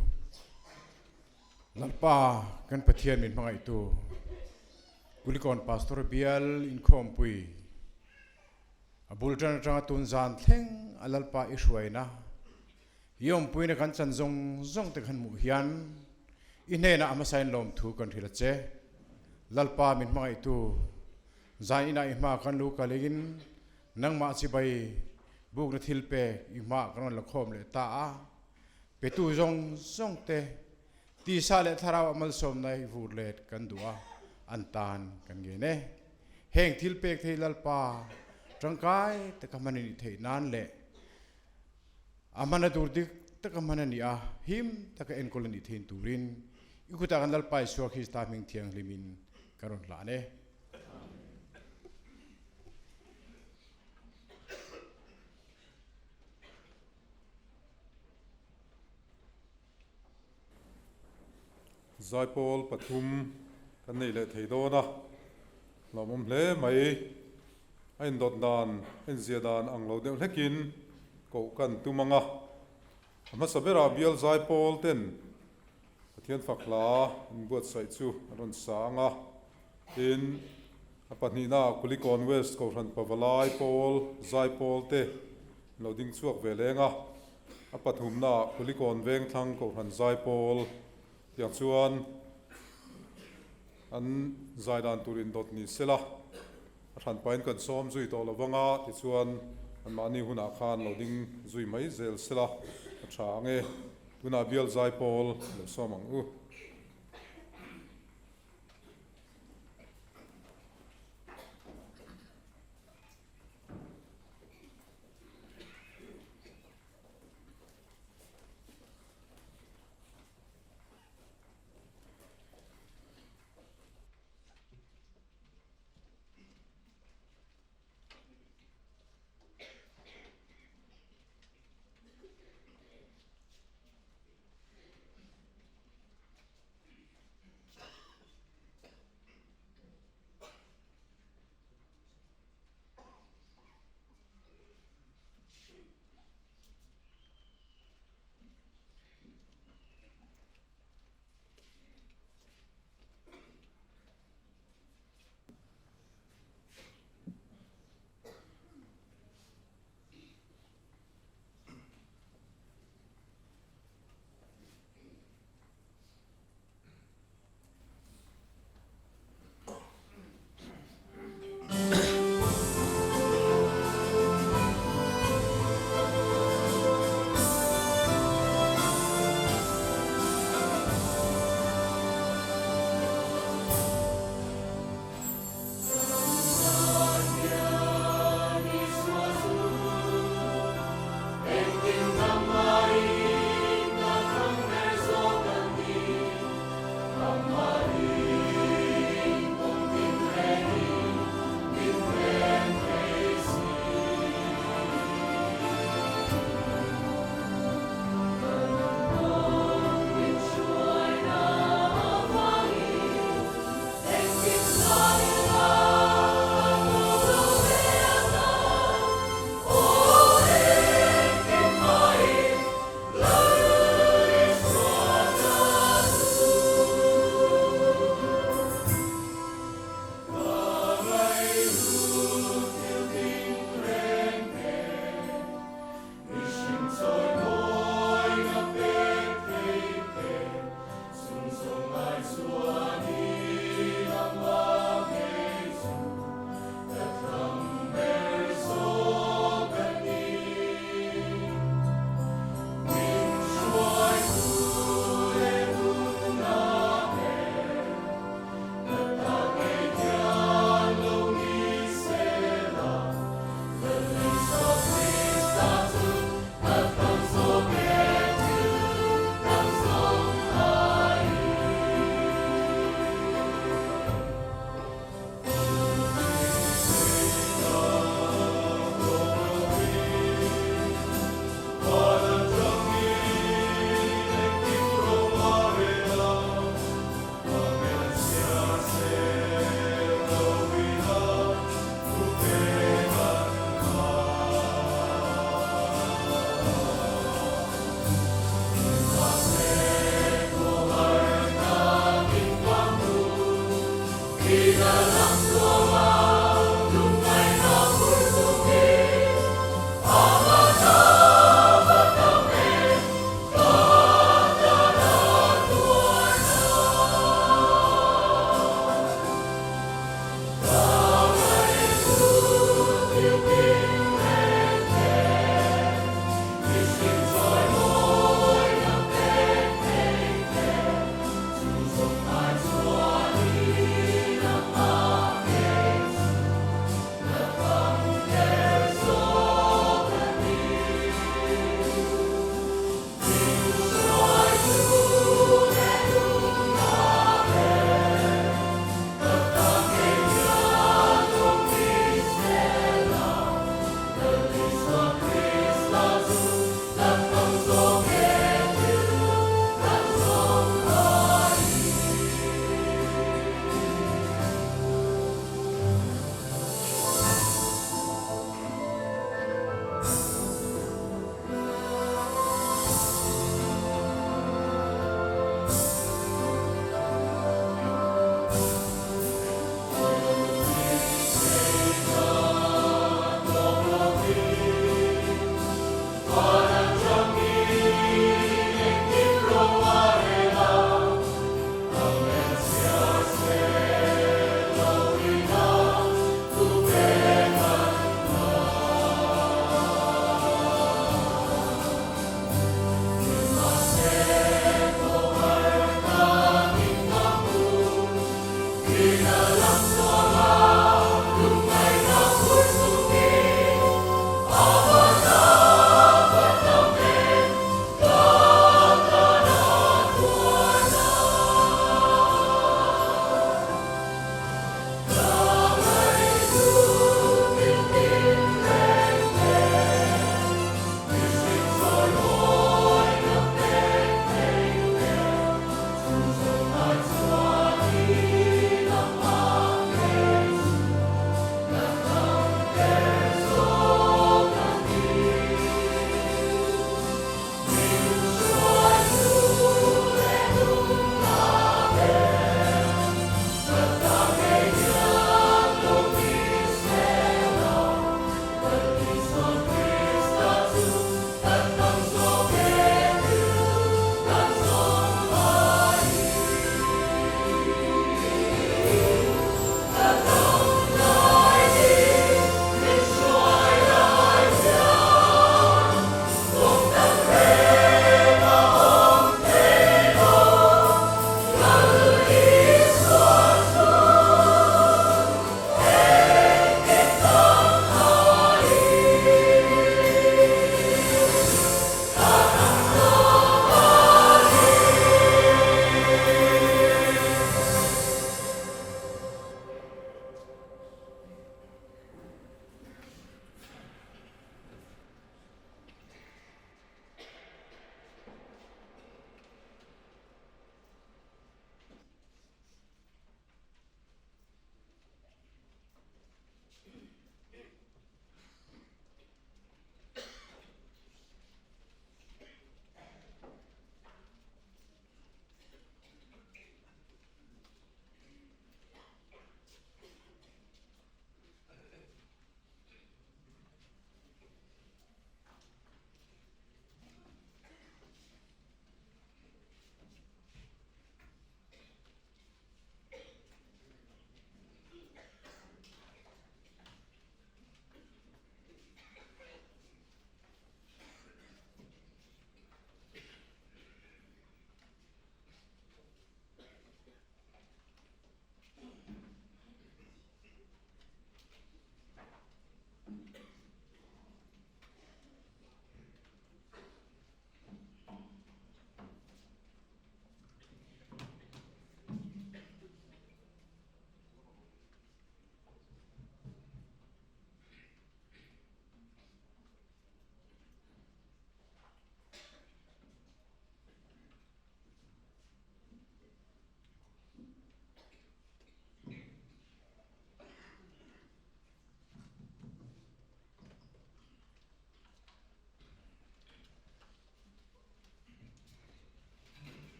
Lalpa kan Pathian min hmangaihtu Kulikawn Pastor Bial inkhawmpui a bul tan atanga tun zan thleng a Lalpa i hruaina i awmpuina kan chan zawng zawng te kan hmuh hian i hnenah a hmasain lawmthu kan hrilh a che. Lalpa min hmangaihtu zan inah i hma kan lu kalin Nangmah chibai bukna thil pek i hmah kan rawn la khawm leh ta a, petu zawng zawng te tisa leh thlarau a malsawmna hi vur let kan duh a, an tan kan ngen e. Heng thil pek thei Lalpa tangkai taka hman a nih theih nan leh a hmana tur dik taka hman a nih a, him taka enkawl a nih thein turin i kutah kan Lalpa Isua Krista hming thianghlimin kan rawn hlan e. Zaipawl pathum kan nei leh thei dawn a, hlauhawm hle mai. A indawt dan, a inzia dan ang lo deuh hlekin koh kan tum ang a. A hmasa berah bial zaipawl ten Pathian fak hla inbuatsaih chu an rawn sa ang a. Tin, a pahnihnaah Kulikawn West Kohhran Pavalai pawl zaipawl te an lo ding chhuak ve leng a. A pathumnaah Kulikawn Vengthlang Kohhran zaipawl tiang chuan an zai dan tur indawt ni sela, a hranpain kan sawm zui tawh lo vang a, tichuan anmahni hunah khan lo ding zui mai zel sela a tha ang e. Tunah bial zaipawl lo sawm ang u.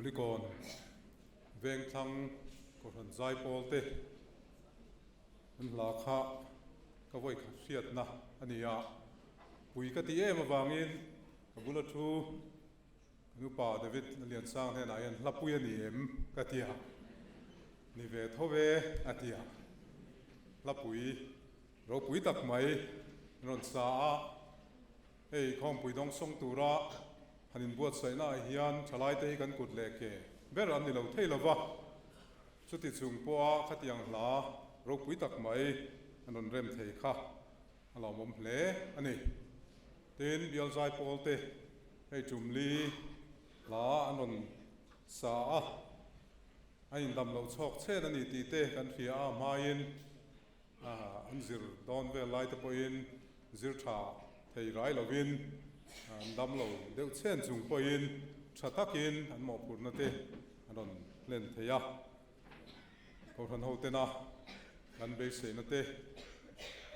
Kulikawn Vengthlang Kohhran Zaipawl te an hla kha ka vawi khat hriatna a ni a, pui ka ti em avangin ka bula thu Kan upa David Liansang hnenah hian hla pui a ni em ka ti a, ni ve tho ve a ti a, hla pui ropui tak mai an rawn sa a, hei khawmpui dawng sawng tura han inbuatsaihna ah hian thalaite hi kan kut leh ke ber an ni lo thei lo va, chuti chung pawha khatiang hla ropui tak mai an rawn rem thei kha a lawmawm hle a ni. Tin, bial zaipawl te hei tumli hla an rawn sa a, an indam loh chhawk chhen a ni tih te kan hria a, hmain an zir dawn vel lai te pawhin zir tha thei rai lovin an dam lo deuh chhen chung pawhin tha takin an mawhphurhna te an rawn hlen thei a. Kohhran ho tena kan beiseina te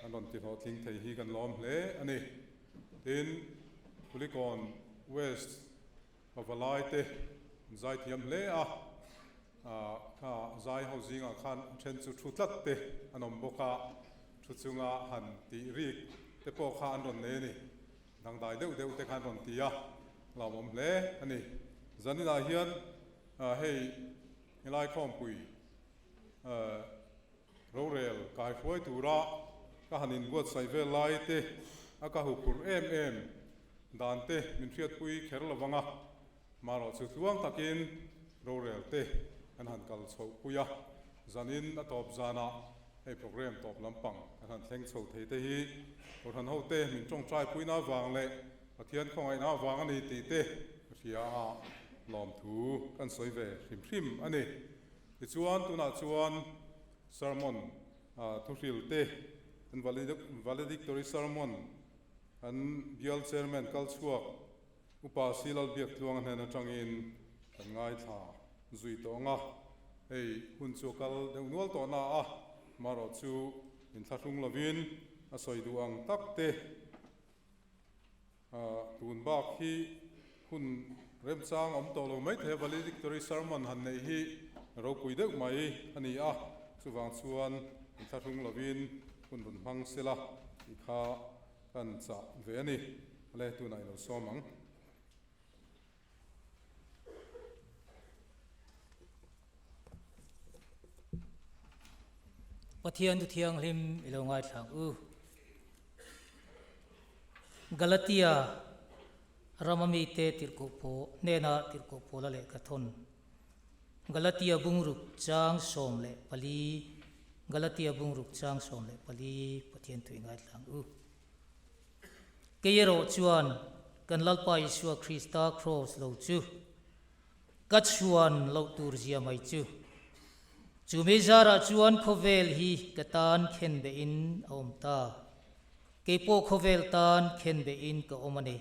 an rawn ti hlawhtling thei hi kan lawm hle a ni. Tin, Kulikawn West pavalai te an zai thiam hle a, kha zai ho zingah khan a then chu thu tlat te an awm bawk a, thu chunga han tih rik te pawh kha an rawn nei a ni. Dangdai deuh deuh te kha an rawn ti a, hlauhawm hle a ni. Zaninah hian hei Helai khawmpui rorel kai hruai tura ka han inbuatsaih vel lai te a ka huphurh em em dan te min hriatpui kher lo vang a, marawh chu tluang takin rorel te kan han kal chhoh pui a, zanin a tawp zanah hei program tawp lampang kan han thleng chho thei te hi Kohhran hote min tawngtai puina avang leh Pathian khawngaihna avang a ni tih te ka hria a, lawmthu kan sawi ve hrim hrim a ni. Tichuan tunah chuan sermon thuhril te an valedictory sermon an bial chairman kal chhuak Upa Silal Biaktluanga hnen atangin kan ngaithla zui tawh ang a, hei hun chu a kal deuh nual tawh na a, marawh chu inthlahrung lovin a sawi duh ang tak te Tun bak hi hun remchang awm tawh lo mai thei a, valedictory sermon han neih hi ropui deuh mai a ni a, chuvang chuan inthlahrung lovin hun rawn hmang sela tih kha kan chah ve a ni. Ale, tunah i lo sawm ang. Pathian thu thianghlim i lo ngaithlang u. Galatia rama mite tirhkoh pawh hnena tirhkoh pawla lehkha thawn. Galatia bungruk chang 14 Galatia bungruk chang 14 Pathian thu i ngaithlang u. Kei erawh chuan kan Lalpa Isua Krista kraws lo chu ka chhuan loh tur zia mai chu. Chu mi zarah chuan khawvel hi ka tan khen behin a awm ta. Kei pawh khawvel tan khen behin ka awm a ni.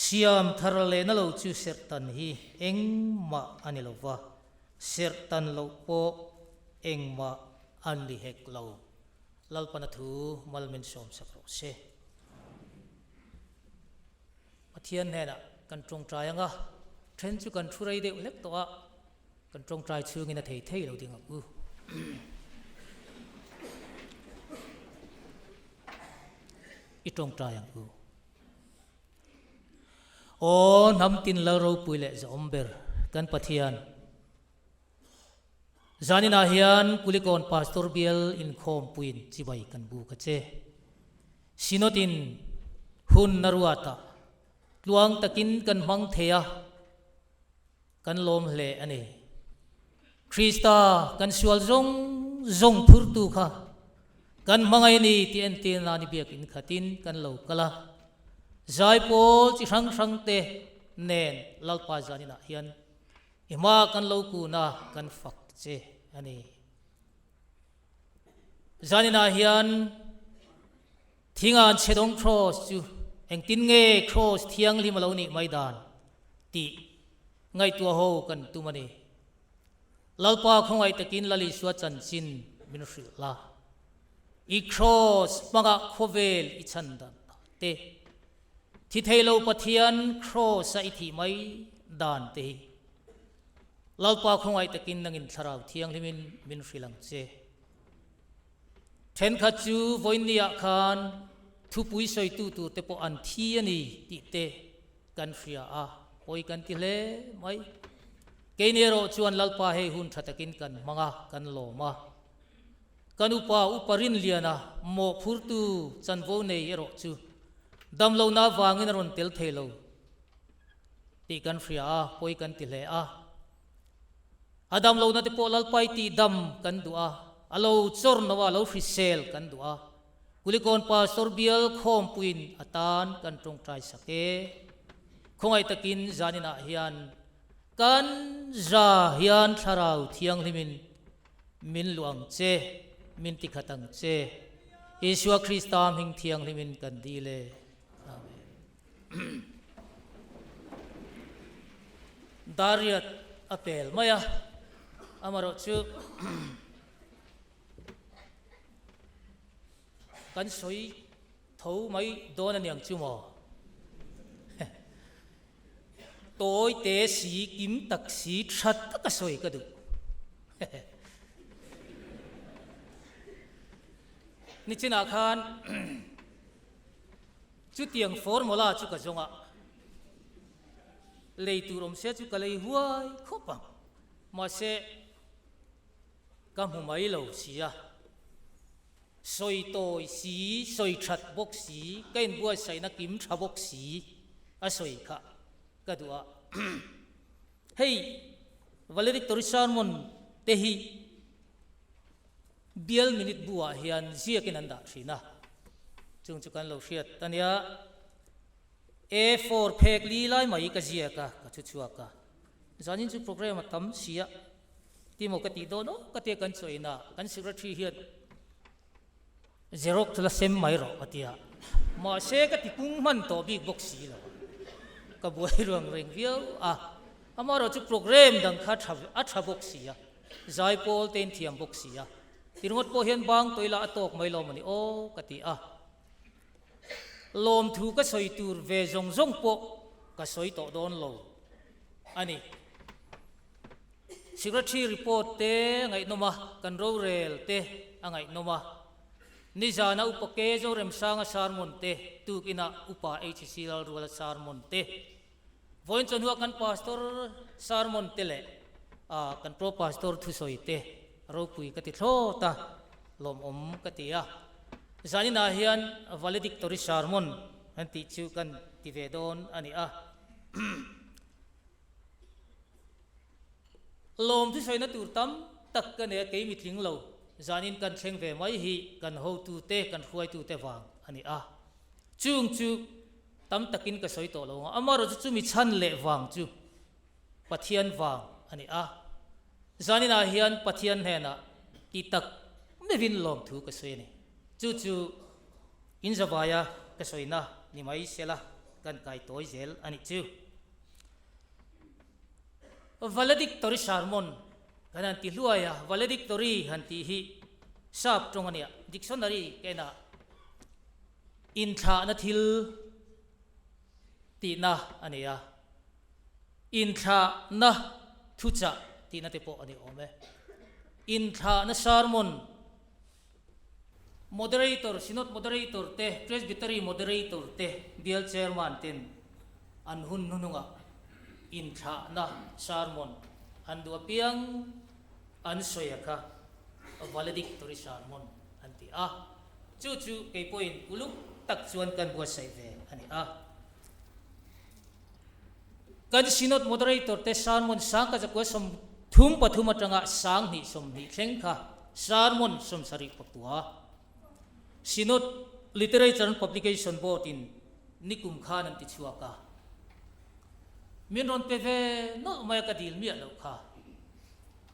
Siam thar lehna lo chu serhtan hi engmah a ni lo va, serhtan loh pawh engmah a ni hek lo. Lalpana thu mal min sawm sak rawh se. Pathian hnenah kan tawngtai anga then chu kan thu rei deuh hlek tawh a, kan tawngtai chhungin a thei thei lo ding ang u. I tawngtai ang u. Aw hnam tin lal ropui leh zahawm ber kan Pathian. Zaninah hian Kulikawn Pastor Bial inkhawmpuiin chibai kan buk a che. Synod-in hun na ruatah tluang takin kan hmang thei a, kan lawm hle a ni. Krista kan sual zawng zawng phurtu kha kan hmangaih a ni tih entir nan i biakin khatin kan lo kal a. Zaipawl chi hrang hrangte nen Lalpa zaninah hian I hma kan lo kun a, kan fak che a ni. Zaninah hian thingan chhedawng kraws chu engtin nge kraws thianghlim a lo nih mai dan tih ngaihtuah ho kan tum a ni. Lalpa khawngaih takin Lal Isua chanchin min hrilh la. I kraws hmangah khawvel i chhan dan te. Thi thei lo Pathian kraws a i thih mai dan te hi. Lalpa khawngaih takin nangin Thlarau Thianghlimin min hrilh ang che. Thenkhat chu vawiinniah khan thupui sawitu tur te pawh an thi a ni tih te kan hria a, pawi kan ti hle mai. Keini erawh chuan Lalpa hei hun tha takin kan hmang a, kan lawm a. Kan upa Upa Rinliana mawhphurtu chanvo nei erawh chu damlohna avangin a rawn tel thei lo tih kan hria a, pawi kan ti hle a. A damlohna te pawh Lalpai tih dam kan duh a, a lo chawr no a, a lo hrisel kan duh a. Kulikawn Pastor bial khawmpuiin a tan kan tawngtai sak e. Khawngaih takin zaninah hian kan za hian Thlarau Thianghlimin min luh ang che, min tikhat ang che. Isua Krista hming thianghlimin kan dil e. Amen. Dariat a pel mai a, amarawh chu kan sawi tho mai dawn a niang chu maw? Tawi te si, kim tak si, tha taka sawi ka duh. Nichinah khan Chutiang formula chu ka zawng a, lei tur awm se chu ka lei huai khawp ang, mahse ka hmu mai lo si a, sawi tawi si, sawi that bawk si, ka inbuatsaihna kim tha bawk si a sawi kha ka duh a. Hei Valedictory Sermon te hi Bial minute bu ah hian ziakin an dah thin a, chung chu kan lo hriat a nia. A4 phek li lai mai ka ziak a, ka thu chhuak a. Zanin chu program a tam si a, timaw ka tih dawn aw ka tia kan chawiin a, kan secretary hian Xerox la sem mai rawh ka tia, mahse ka ti pung hman tawh bik bawk si lo a, ka buai ruang reng viau a, amaherawh chu program dang kha a tha bawk si a. Zaipawl te in thiam bawk si a, ti ringawt pawh hian bang tawih lah a tawk mai lo mawni aw ka ti a. Lawmthu ka sawi tur ve zawng zawng pawh ka sawi tawh dawn lo a ni. Secretary report te a ngaihnawm a, kan rorel te a ngaihnawm a. Nizana Upa Ke Zoremsanga sermon te, tukinah Upa HC Lalruala sermon te, Vawiin chawhnuah kan Pastor sermon te leh kan Pro Pastor thusawi te ropui ka ti thlawt a, lawmawm ka ti a. Zaninah hian valedictory sermon an tih chu kan ti ve dawn a ni a. Lawm thusawina tur tam tak ka nei a, kei mitling lo zanin kan thleng ve mai hi kan hotute, kan hruaitute vang a ni a. Chung chu Tam takin ka sawi tawh lo ang a, amaherawhchu chumi chhan leh vang chu Pathian vang a ni a. Zaninah hian Pathian hnenah ti tak meuhin lawmthu ka sawi a ni. Chu chu inzavaia ka sawina ni mai sela kan kai tawi zel a nih chu. Valedictory sermon kan han ti hluai a, valedictory han tih hi sap tawng a nia, dictionary ka en a. Inthlahna thil tihna a ni a, inthlahna thuchah tihna te pawh a ni awm e. Inthlahna sermon, Moderator, Synod Moderator te, Presbytery Moderator te, Bial Chairman ten an hun hnuhnungah inthlahna sermon an duh apiang an sawi a kha valedictory sermon an ti a. Chu chu kei pawhin uluk tak chuan kan buatsaih ve a ni a. Kan Synod Moderator te sermon sangka zakua 33 atanga 2020 thleng kha sermon 70 pakua Synod Literature and Publication Board in nikum khan an ti chhuak a. Min rawn pe ve nawlh mai a ka dil miah loh kha.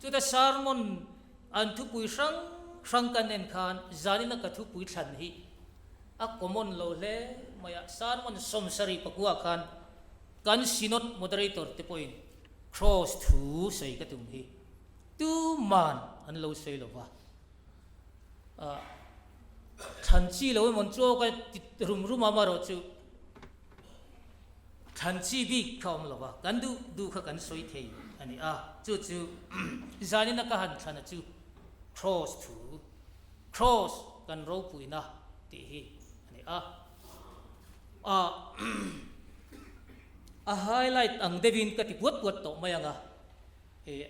Chuta sermon an thupui hrang hrang kan en khan zanina ka thupui thlan hi a common lo hle mai a, sermon 74 khan kan Synod Moderator te pawhin Cross thu sawi ka tum hi tuman an lo sawi lo va, thlan chi lo emaw an chu ka ti rum rum a amaherawhchu thlan chi bik kha awm lo va, kan duh duh kha kan sawi thei. a ni a, chu chu zanina ka han thlana chu Kraws thu, Kraws kan ropuina tih hi a ni a. A a highlight ang deuhin ka ti puat puat tawh mai ang a,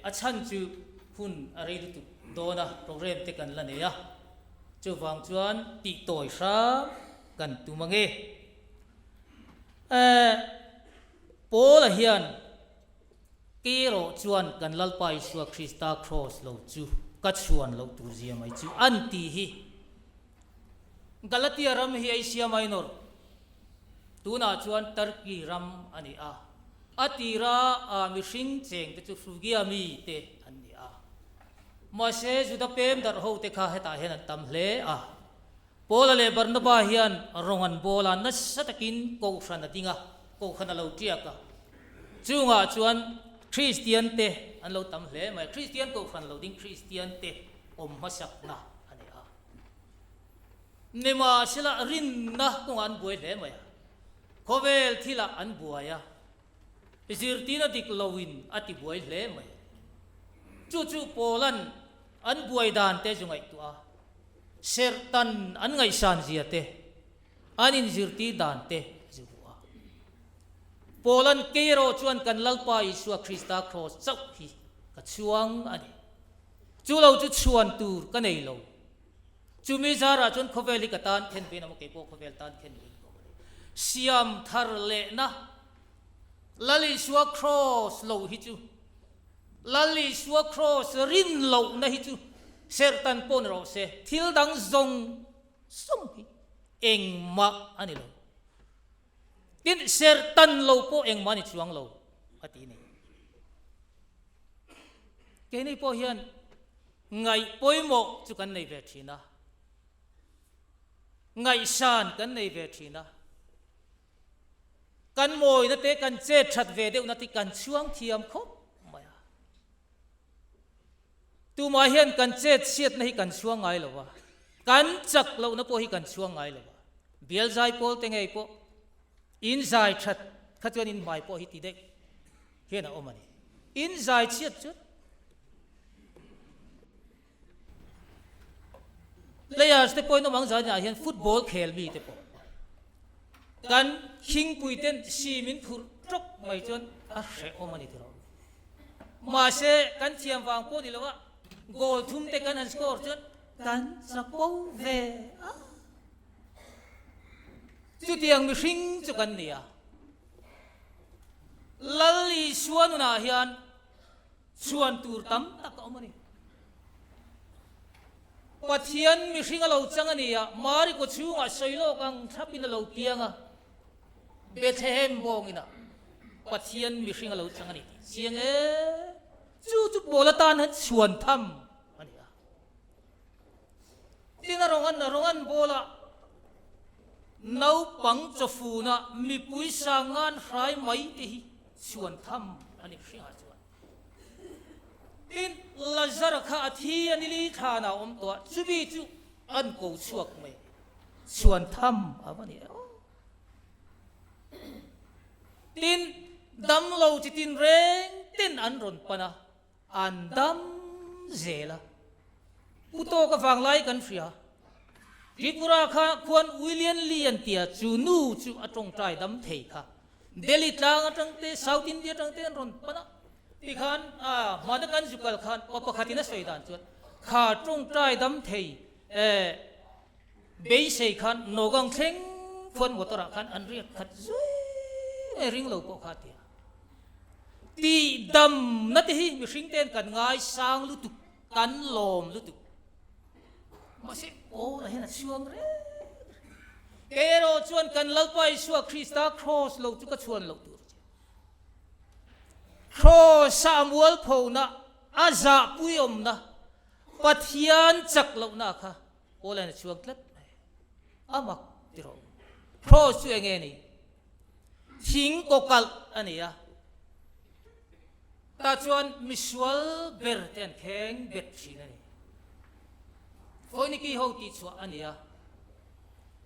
a chhan chu hun a rei lutuk dawn a, program te kan la nei a, chuvang chuan tih tawi hram kan tum ang e. Paula hian Kerawh chuan kan Lalpa Isua Krista Kraws lo chu ka chhuan loh tur zia mai chu an ti hi. Galatia ram hi Asia Minor, tunah chuan Turkey ram a ni a. A tira a mihring chengte chu Phrygia mite an ni a. Mahse Juda pem darh hote kha hetah hian an tam hle a. Paula leh Barnaba hian rawng an bawl a, nasa takin Kohhran a ding a, Kohhran a lo tiak a. Chungah chuan Kristian te an lo tam hle mai a, Kristian Kohhran lo ding Kristian te awm hmasakna a ni a. Nimahsela rinna kawngah an buai hle mai a, khawvel thilah an buai a, zirtirna dik loin a ti buai hle mai. Chu chu Paula'n an buai dan te zu ngaihtuah a. Serhtan an ngaihsan zia te, an inzirtir dan te a zu hmu a. Paula'n kei erawh chuan kan Lalpa Isua Krista kraws chauh hi ka chhuang a ni. Chu lo chu chhuan tur ka nei lo. Chumi zarah chuan khawvel hi ka tan khen vein a awm a, kei pawh khawvel tan khen vein ka awm a ni. Siam thar lehna Lal Isua kraws lo hi chu Lal Isua Kraws rin lohna hi chu serhtan pawh ni rawh se, thil dang zawng zawng hi engmah a ni lo. Tin, serhtan lo pawh engmah a ni chuang lo, a ti ni. Keini pawh hian ngaih pawimawh chu kan nei ve thin a, ngaihsan kan nei ve thin a. Kan mawina te kan chet that ve deuhna te kan chhuang thiam khawp mai a. Tumah hian kan chet chhiatna hi kan chhuang ngai lo va, kan chak lohna pawh hi kan chhuang ngai lo va. Bial zai pawl te ngei pawh in zai that kha chuan in hmai pawh hi ti daih hian a awm a ni. In zai chhiat chuan Players te pawhin awm ang zan ah hian football khel mi te pawh kan khingpui ten si min phurh tawk mai chuan a hrehawm a ni tiraw. Mahse kan thiam vang pawh ni lo a goal thum te kan han score chuan kan chapo ve a. Chutiang mihring chu kan ni a. Lal Isua nunah hian Chhuan tur tam tak a awm a ni. Pathian mihring a lo chang a ni a, Mari kaw chhungah sawi lawk ang thlapin a lo piang a, Bethlehem bawngin ah Pathian mihring a lo chang a ni tih chiang e. Chu chu pawl atan han chhuan tham a ni a. Tin a rawng an a rawng an bawl a, naupang chawfuna mipui sangan hrai mai te hi chhuan tham a ni hringah chuan. Tin, Lazara kha a thi a nili thlan ah a awm tawh a, chumi chu an ko chhuak mai. Chhuan tham a va ni e aw. Tin, damlo chi tin reng ten an rawn pan a, an dam zel a. Pu tawk avang lai kan hria. Tripura kha khuan William Lee an tia chu nu chu a tawngtai dam thei kha. Delhi tlang atang te South India atang te an rawn pan a, tikhan a hmana kan zu kal khan pa pakhatin a sawi dan chuan kha tawngtai dam thei eh beisei khan Nogang thleng khuan motor ah khan an riak khat zui mai ring lo pawh kha tia. Tih damna te hi mihring ten kan ngai sang lutuk kan lawm lutuk. Mahse, Paula hian a chhuang reng reng. Kei erawh chuan kan Lalpa Isua Krista kraws lo chu ka chhuan loh tur che. Kraws-a a mualphona, a zahpuiawmna, Pathian chak lohna kha Paula hian a chhuang tlat mai. A mak ti rawh u. Kraws chu eng nge ni? Thing kawkalh a ni a. Tah chuan misual ber te an kheng bet thin a ni. Foiniki ho tih chhuah a ni a.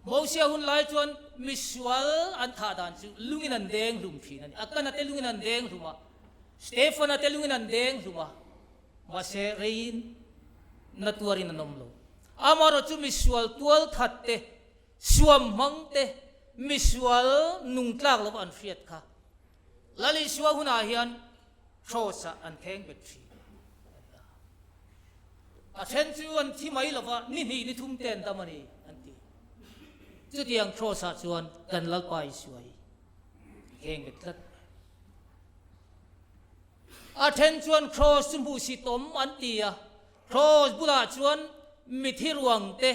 Mosia hun lai chuan misual an thah dan chu lungin an deng hlum thin a ni. A kana te lungin an deng hlum a. Stefana te lungin an deng hlum a, mahse reiin na tuarin an awm lo. Amaherawh chu misual tual that te, suam hmang te, misual nung tlak lova an hriat kha Lal Isua hunah hian Cross-ah an kheng bet thin a ni a. A then chu an thi mai lova ni hnih ni thum te an dam a ni an ti. Chutiang Cross-ah chuan kan Lalpa Isua hi kheng bet tlat mai. A then chuan Cross chu hmuh si tawm an ti a, Cross bulah chuan mithi ruang te,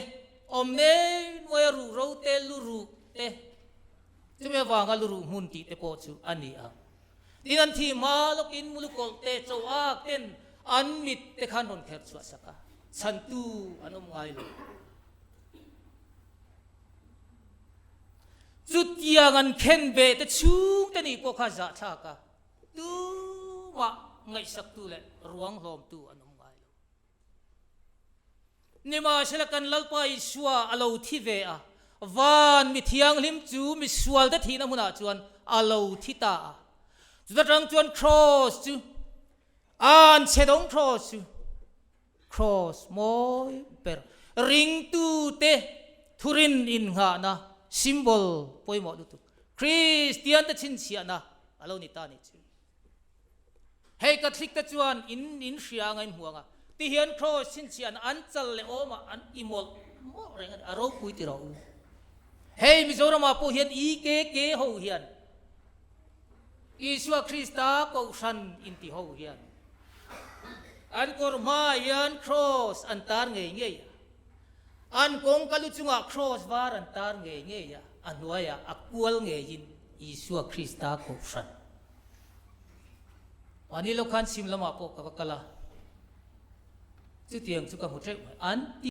awm nei nuai a ruh ro te, lu ruh te, chumi avanga lu ruh hmun tih te pawh chu a ni ang. Tin an thih hma lawkin mulukawlh te, chaw ak ten an mit te khan rawn kherh chhuah sak a, chhantu an awm ngai lo. Chutiang an khen beh te chhung te nih pawh kha zahthlak a, tumah ngaihsaktu leh ruang hlawmtu an awm ngai lo. Nimahsela kan Lalpa Isua a lo thi ve a, van mi thianghlim chu mi sualte thihna hmunah chuan a lo thi ta a. Chuta tang chuan Kraws chu, an chhe dawng Kraws chu, Kraws mawi ber ringtute thurin innghahna symbol pawimawh lutuk Kristiante chhinchhiahna a lo ni ta a nih chu. Hei Catholic te chuan in in hria anga in hmu anga ti hian Kraws chhinchhiahna an chal leh awmah an ti mawlh mawlh reng a ni, a ropui ti rawh u. Hei Mizoramah pawh hian EKK ho hian Isua Krista Kohhran inti ho hian an kawr hmaah hian Kraws an tar ngei ngei a, an kawngka lu chungah Kraws var an tar ngei ngei a, a hnuaiah a kual ngeiin Isua Krista Kohhran. Mahni lo khan chhim lamah pawh ka va kal a, chutiang chu ka hmu teuh mai. An ti.